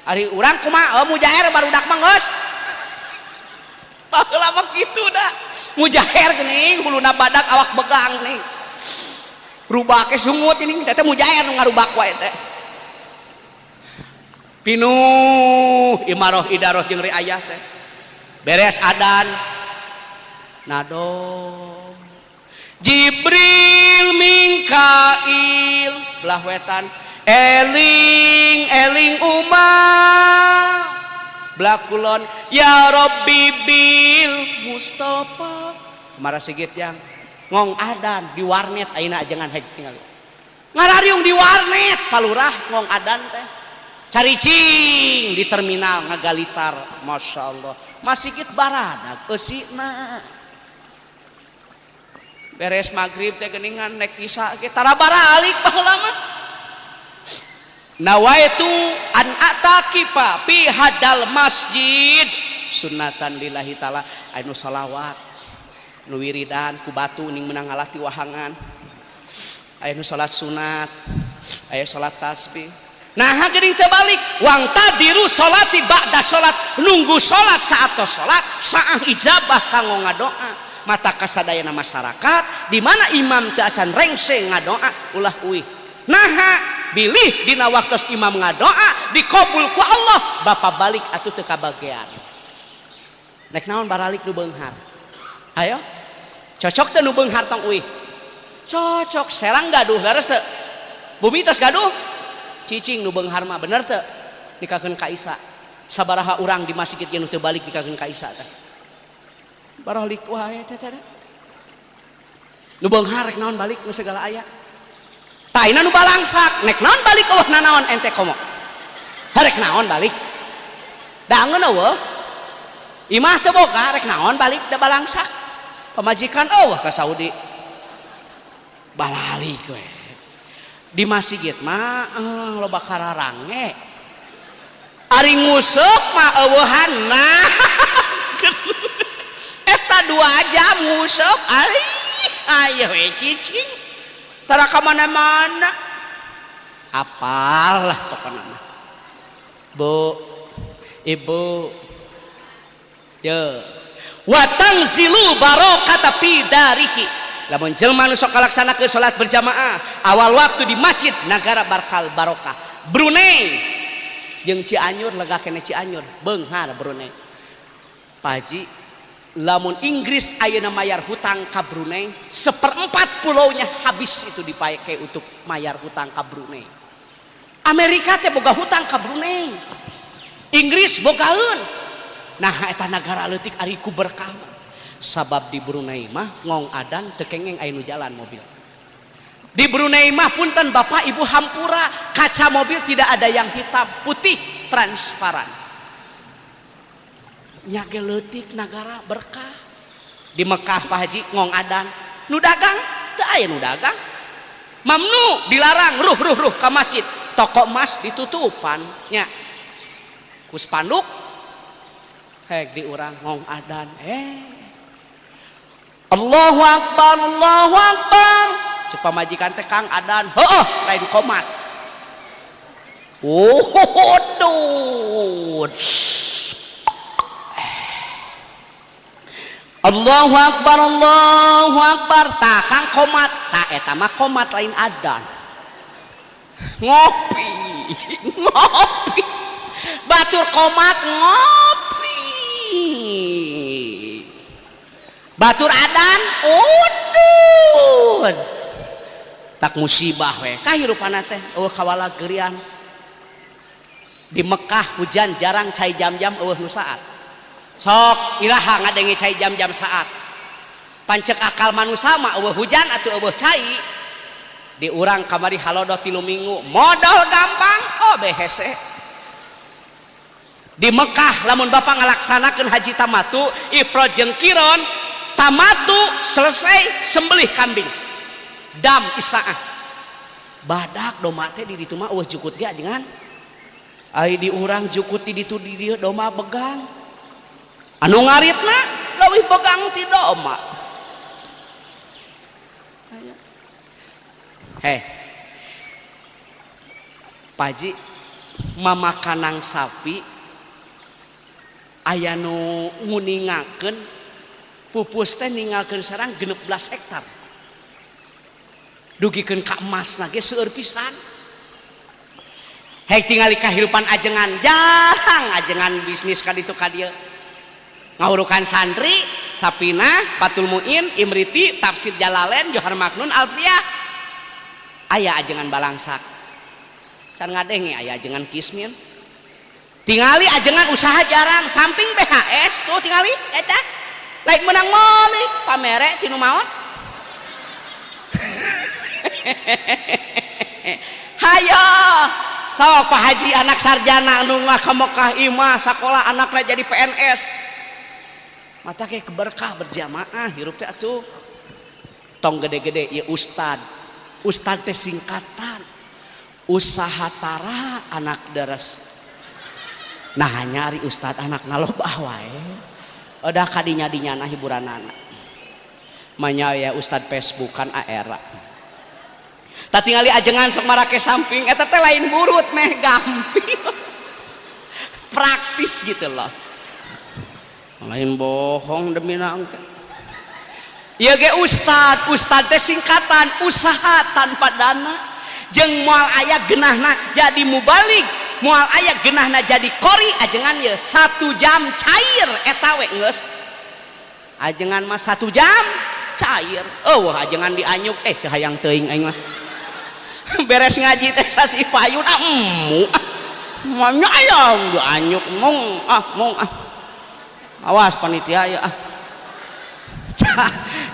Ari urang kumaha? Oh mujaher barudak mah geus. Baheula mah kitu da. Mujaher geuning huluna badak awak begang nih. Rubake sungut ini teh mujaher nu ngarubak wae teh. Pinuh imaroh idaroh jeung riayah teh. Beres adan nado Jibril Mikail belah wetan eling eling umah belah kulon ya Rabbi bil Mustafa. Marah sigit yang ngong adan di warnet ayeuna ajengan hek tingali ngarariung di warnet palurah ngong adan teh caricing di terminal ngagalitar. Masya Allah masigit baradag eusina beres maghrib teh geuningan nek isya ge tara baralik baheula mah. Nawaitu an atakifa fi hadal masjid sunnatan lillahi taala. Anu salawat nu wiridan ku batu ning meunang ngalah ti wahangan, aya nu salat sunat, aya salat tasbih. Nah geuning teu balik wang tadiru salati ba'da salat, nunggu salat saat salat saah ijabah kanggo ngadoa mata kasadayana masyarakat di mana imam teu acan rengse ngadoa ulah uih. Naha bilih dina waktos imam ngadoa dikabul ku Allah, bapak balik atuh teu kabagean. Nek naon baralik nu beunghar? Ayo cocok teu nu beunghar tong uih? Cocok. Serang gaduh leres teu? Bumi tos gaduh cicing nu beunghar mah bener teu? Nikahkeun ka Isa. Sabaraha urang di masjid ge nu teu balik nikahkeun ka Isa teh? Baralik wae teh teh. Nu beunghar rek naon balik nu segala aya. Taina nu balangsak nek naon balik eueuh nanaon ente komo. Rek naon balik? Dangeun eueuh. Imah teu boga rek naon balik da balangsak. Pamajikan eueuh ka Saudi. Balalik we. Di masjid mah loba kararange. Ari nguseup mah eueuhanna. Eta 2 jam nguseup ari ayo we cicing. Tara ka mana-mana. Apalah pokona mah. Bu, ibu, ya. Wa tangzilu barokata fi darihi. Lamun jelma nu sok kalaksanakeun salat berjamaah awal waktu di masjid, nagara bakal barokah. Brunei jeung Cianjur lega kene. Cianjur beunghar. Brunei, Pak Haji, lamun Inggris ayeuna mayar hutang ka Brunei, seperempat pulaunya habis itu dipakai untuk mayar hutang ka Brunei. Amerika teh boga hutang ka Brunei, Inggris bogaeun. Nah, eta nagara leutik ari ku berkah, sabab di Brunei mah ngong adan teu kengeng aya nu jalan mobil. Di Brunei mah, punten Bapak Ibu, hampura, kaca mobil tidak ada yang hitam, putih transparan. Nya ge leutik nagara berkah. Di Mekah, Pak Haji, ngong adan nu dagang teu aya nu dagang, mamnu, dilarang ruh ruh ruh ka masjid. Toko emas ditutupan nya ku spanduk. Hek di urang ngong adan, Allahu Akbar, Allahu Akbar, cek pamajikan teh, "Kang, adan." "Heuh, lain komat." Oh, duh. Allahu Akbar, Allahu Akbar. "Tah, Kang, komat." "Tah, eta mah komat, lain adan." Ngopi ngopi, batur komat ngopi, batur adan udud. Tak musibah we kahirupan teh, euweuh kawalagerian. Di Mekah hujan jarang, cai jam-jam euweuh nu saat. Sok iraha ngadenge cai jam-jam saat? Pancek akal manusia mah euweuh hujan atau euweuh cai. Di urang kamari halodo 3 minggu modal gampang, oh behese. Di Mekah lamun bapak ngalaksanakeun haji tamatu, ifrad jeung qiron, tamatu selesai, sembelih kambing dam isaah. Badak domba teh di ditu mah euweuh jukut ge ajengan. Ai di urang jukut di ditu di dieu, domba begang, anu ngaritna leuwih begang ti domba. Heh, Paji, mamakanang sapi aya nu nguningakeun pupus teh ninggalkeun sarang 16 hektar, dugikeun ka emas ge seueur pisan. Hek tingali kahirupan ajengan, jarang ajengan bisnis ka ditu ka dieu, ngawurukan santri Sapina, Fathul Muin, Imriti, Tafsir Jalalain, Johar Maknun, Alfiyah. Aya ajengan balangsak? Can ngadenge aya ajengan kismin. Tingali ajengan usaha jarang, samping BHS tuh tingali eta lain menang meuli pamere tinu maot. Hayo sok, Pak Haji, anak sarjana nu ka Mekah, imah sakola, anaknya jadi PNS. Mata kayak keberkah berjamaah hirup teh atuh. Tong gede-gede ya ustad. Ustad teh singkatan usaha tara anak deres. Nah, nyari ustad anak ngalobah wae. Udah kadinya dinyana hiburan anak manya ya ustad Facebook kan aera. Tak tingali ajengan sok marake samping eta teh lain burut, meh gampil, praktis gitu loh, lain bohong demi nangke. Ya ge ustad, ustad teh singkatan usaha tanpa dana. Jeung moal aya genahna jadi mubalig, moal aya genahna jadi qori. Ajengan ya 1 jam cair eta we geus. Ajengan mah 1 jam cair. Oh wah, ajengan dianyuk, teu hayang teuing aing mah. Beres ngaji teh sasi payun, ah emu ah manya aya dianyuk, mong ah, mong ah, awas panitia ya ah.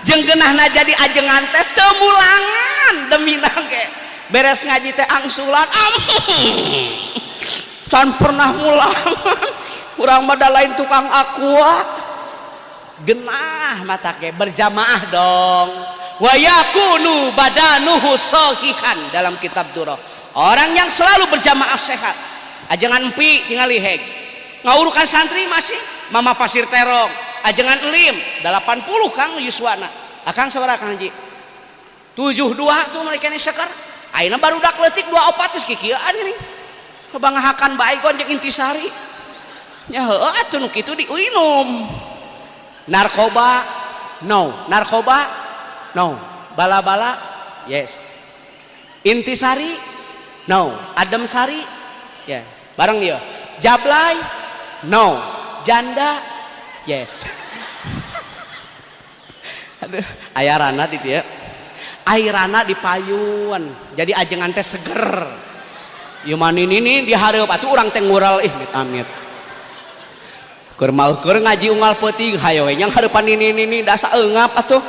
Jeung geunahna jadi ajengan teh teu mulangan demi nangke. Beres ngaji teh angsulan, can pernah mulangan urang mah, da lain tukang aqua. Genah mata ke berjamaah dong. Wa yakunu badanuhu sahihan dalam kitab Durrah, orang yang selalu berjamaah sehat. Ajengan empi tingali heg ngawurukan santri masih mama pasir terong. Ajengan elim 80 Kang yuswana. Akang sabaraha, Kang Haji? 72 tuh mereka ini seker. Ayeuna barudak leutik 24 geus kikieuan geuning, kebangahakan baygon jeung intisari nya. Heueuh atuh, nu kitu diinum. Narkoba no, narkoba No. Bala-bala? Yes. Intisari? No. Adem Sari? Yes. Bareng ya. Jablay? No. Janda? Yes. Aduh, aya rana di dieu. Airana di payun. Jadi ajengan teh seger. Ieu mah nini di hareup atuh urang teh ngural ih amit-amit. Keur mau keur ngaji unggal peuting hayo we nyang hareupan nini-nini dasa eungap atuh.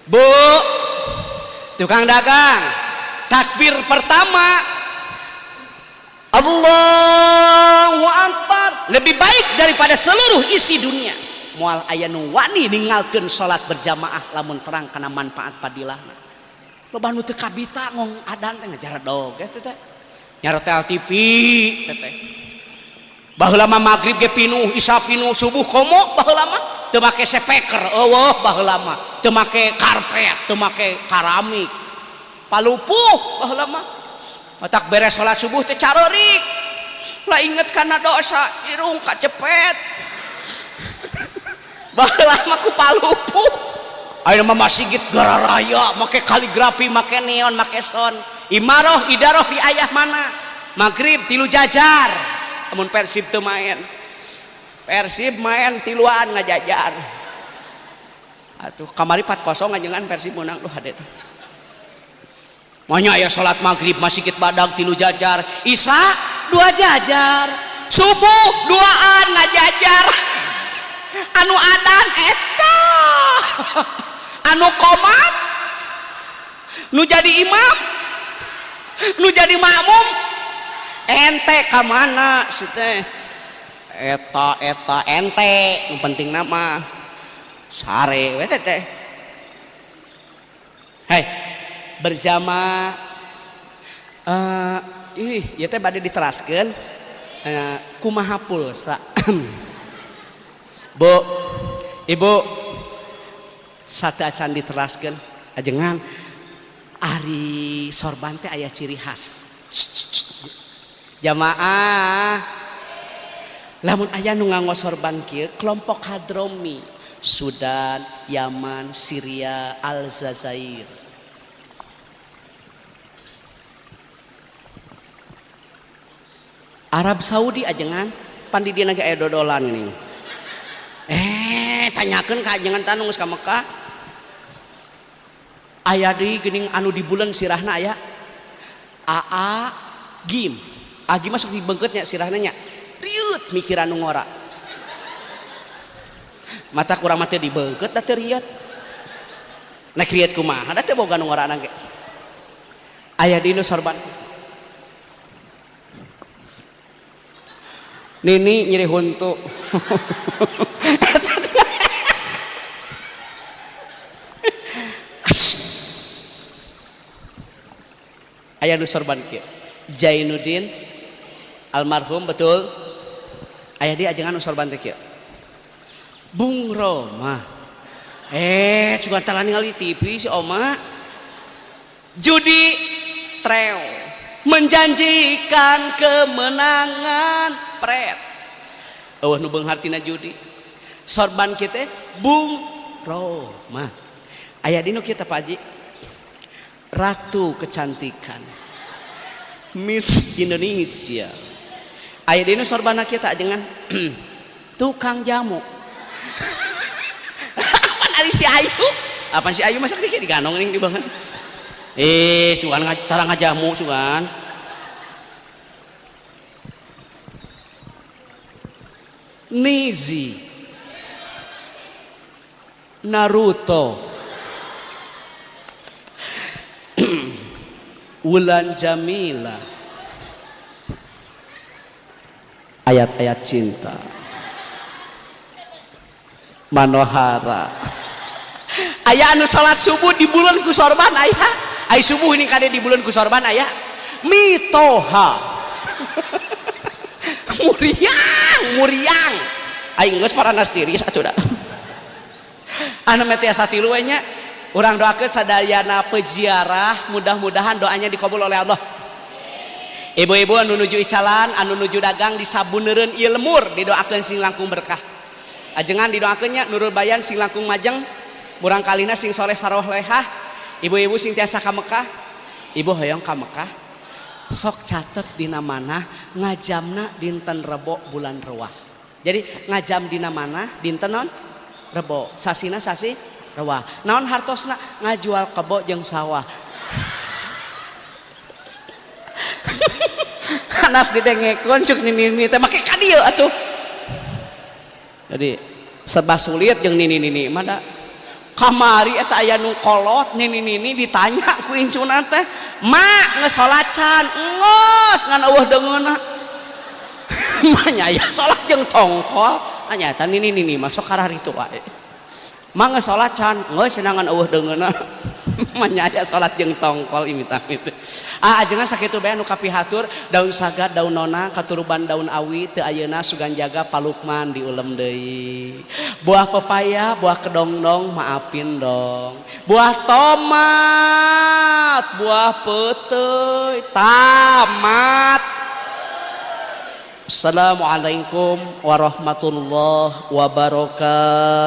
Bu, tukang dagang, takbir pertama Allahu Akbar lebih baik daripada seluruh isi dunia. Moal aya nu wani ninggalkeun salat berjamaah lamun terang kana manfaat padilahna. Loba nu teu kabita ngong adan teh ngajaradog teh teh. Nyaretel TV teh teh. Baheula mah magrib ge pinuh, isya pinuh, subuh komo baheula mah teu make speaker eueuh baheula mah, teu make karpet, teu make keramik. Palupuh baheula mah. Matak beres salat subuh teh careurik. Lah inget kana dosa, irung kacepet. Baheula mah ku palupuh. Ayeuna mah masjid gararaya make kaligrafi, make neon, make sound. Imaroh idaroh di ayah mana? Magrib tilu jajar. Amun Persib teu main. Persib main tiluan ngajajar. Atuh kamari 4-0 ngajengan Persib menang duh hade teh. Manya aya salat magrib masjid badag tilu jajar, isya dua jajar, subuh duaan ngajajar. Anu adan eta. Anu qomat nu jadi imam, nu jadi makmum ente ka mana si teh? Eta eta ente nu penting nama sare we teh teh. Hei, berjamaah ih ieu teh bade diteraskeun kumaha pulsa. Bu, Ibu sateuacan diteraskeun ajengan ari sorban teh aya ciri khas. Jamaah lamun aya nu nganggo sorban kieu kelompok Hadromi, Sudan, Yaman, Syria, Aljazair. Arab Saudi ajengan pan di dieu ge aya dodolan geuning. Tanyakeun ka ajengan tanu geus ka Mekah. Aya deui geuning anu di bulan sirahna aya AA Gim. Agi masuk di bengkeutnya sirahna nya. Riut mikiran nu ngora. Mata kurang mah teu dibeungkeut da teu riut. Nek riut kumaha da teu boga nu ngorana ge. Aya deui nu sorban. Nini nyeri huntu. Aya nu sorban kieu. Jainuddin almarhum betul. Aya di ajengan nu sorban teh kieu. Bung Roma. Sugan tara ningali TV si Oma. Judi treo menjanjikan kemenangan pret. Eueuh nu beunghar tina judi. Sorban kieu teh Bung Roma. Aya di nu kieu teh Pak Haji. Ratu kecantikan Miss Indonesia. Aya di nu sorbana kieu teh ajengan tukang jamu. Apaan ari si Ayu? Apaan si Ayu masak dikit diganong nih di banget. Sugan tara ngajamu sugan. Nizi Naruto Wulan Jamila, ayat-ayat cinta, Manohara. Aya anu salat subuh di bulan ku sorban aya. Ai subuh ini kade di bulan ku sorban aya. Mitoha. Muriang, muriang. Aing geus paranas tiris atuh da. Anu meh tiasa tilu we nya. Urang doakeun sadayana peziarah, mudah-mudahan doanya dikabul oleh Allah. Ibu-ibu anu nuju icalan, anu nuju dagang disabunereun ieu lemur, didoakeun sing langkung berkah. Ajengan didoakeun nya Nurul Bayan sing langkung majeng, murang kalina sing soleh sarolehah, ibu-ibu sing tiasa ka Mekah. Ibu hoyong ka Mekah, sok catet dina mana ngajamna dinten Rebo bulan Rewah. Jadi ngajam dina mana dinten non Rebo, sasina sasi Rewah. Naon hartosna? Ngajual kebo jeung sawah. Anas didengekeun cuk nini-nini teh make ka dieu atuh. Jadi serba sulit jeung nini-nini mah da. Kamari eta aya nu kolot nini-nini ditanya ku incuna teh, "Mak geus salat can?" "Geus, ngan eueuh deungeunna." Mah aya salat jeung tongkol, nya eta nini-nini mah sok kararitu wae. Mak geus salat can? "Geus, ngan eueuh deungeunna." Mah aya salat jeung tongkol imit-amit. Ah, ajengan sakitu bae anu kapihatur. Daun saga, daun nona, katuruban daun awi teu ayeuna sugan jaga palukman diulem deui. Buah pepaya, buah kedongdong maafin dong. Buah tomat, buah peuteuy, tamat. Assalamualaikum warahmatullahi wabarakatuh.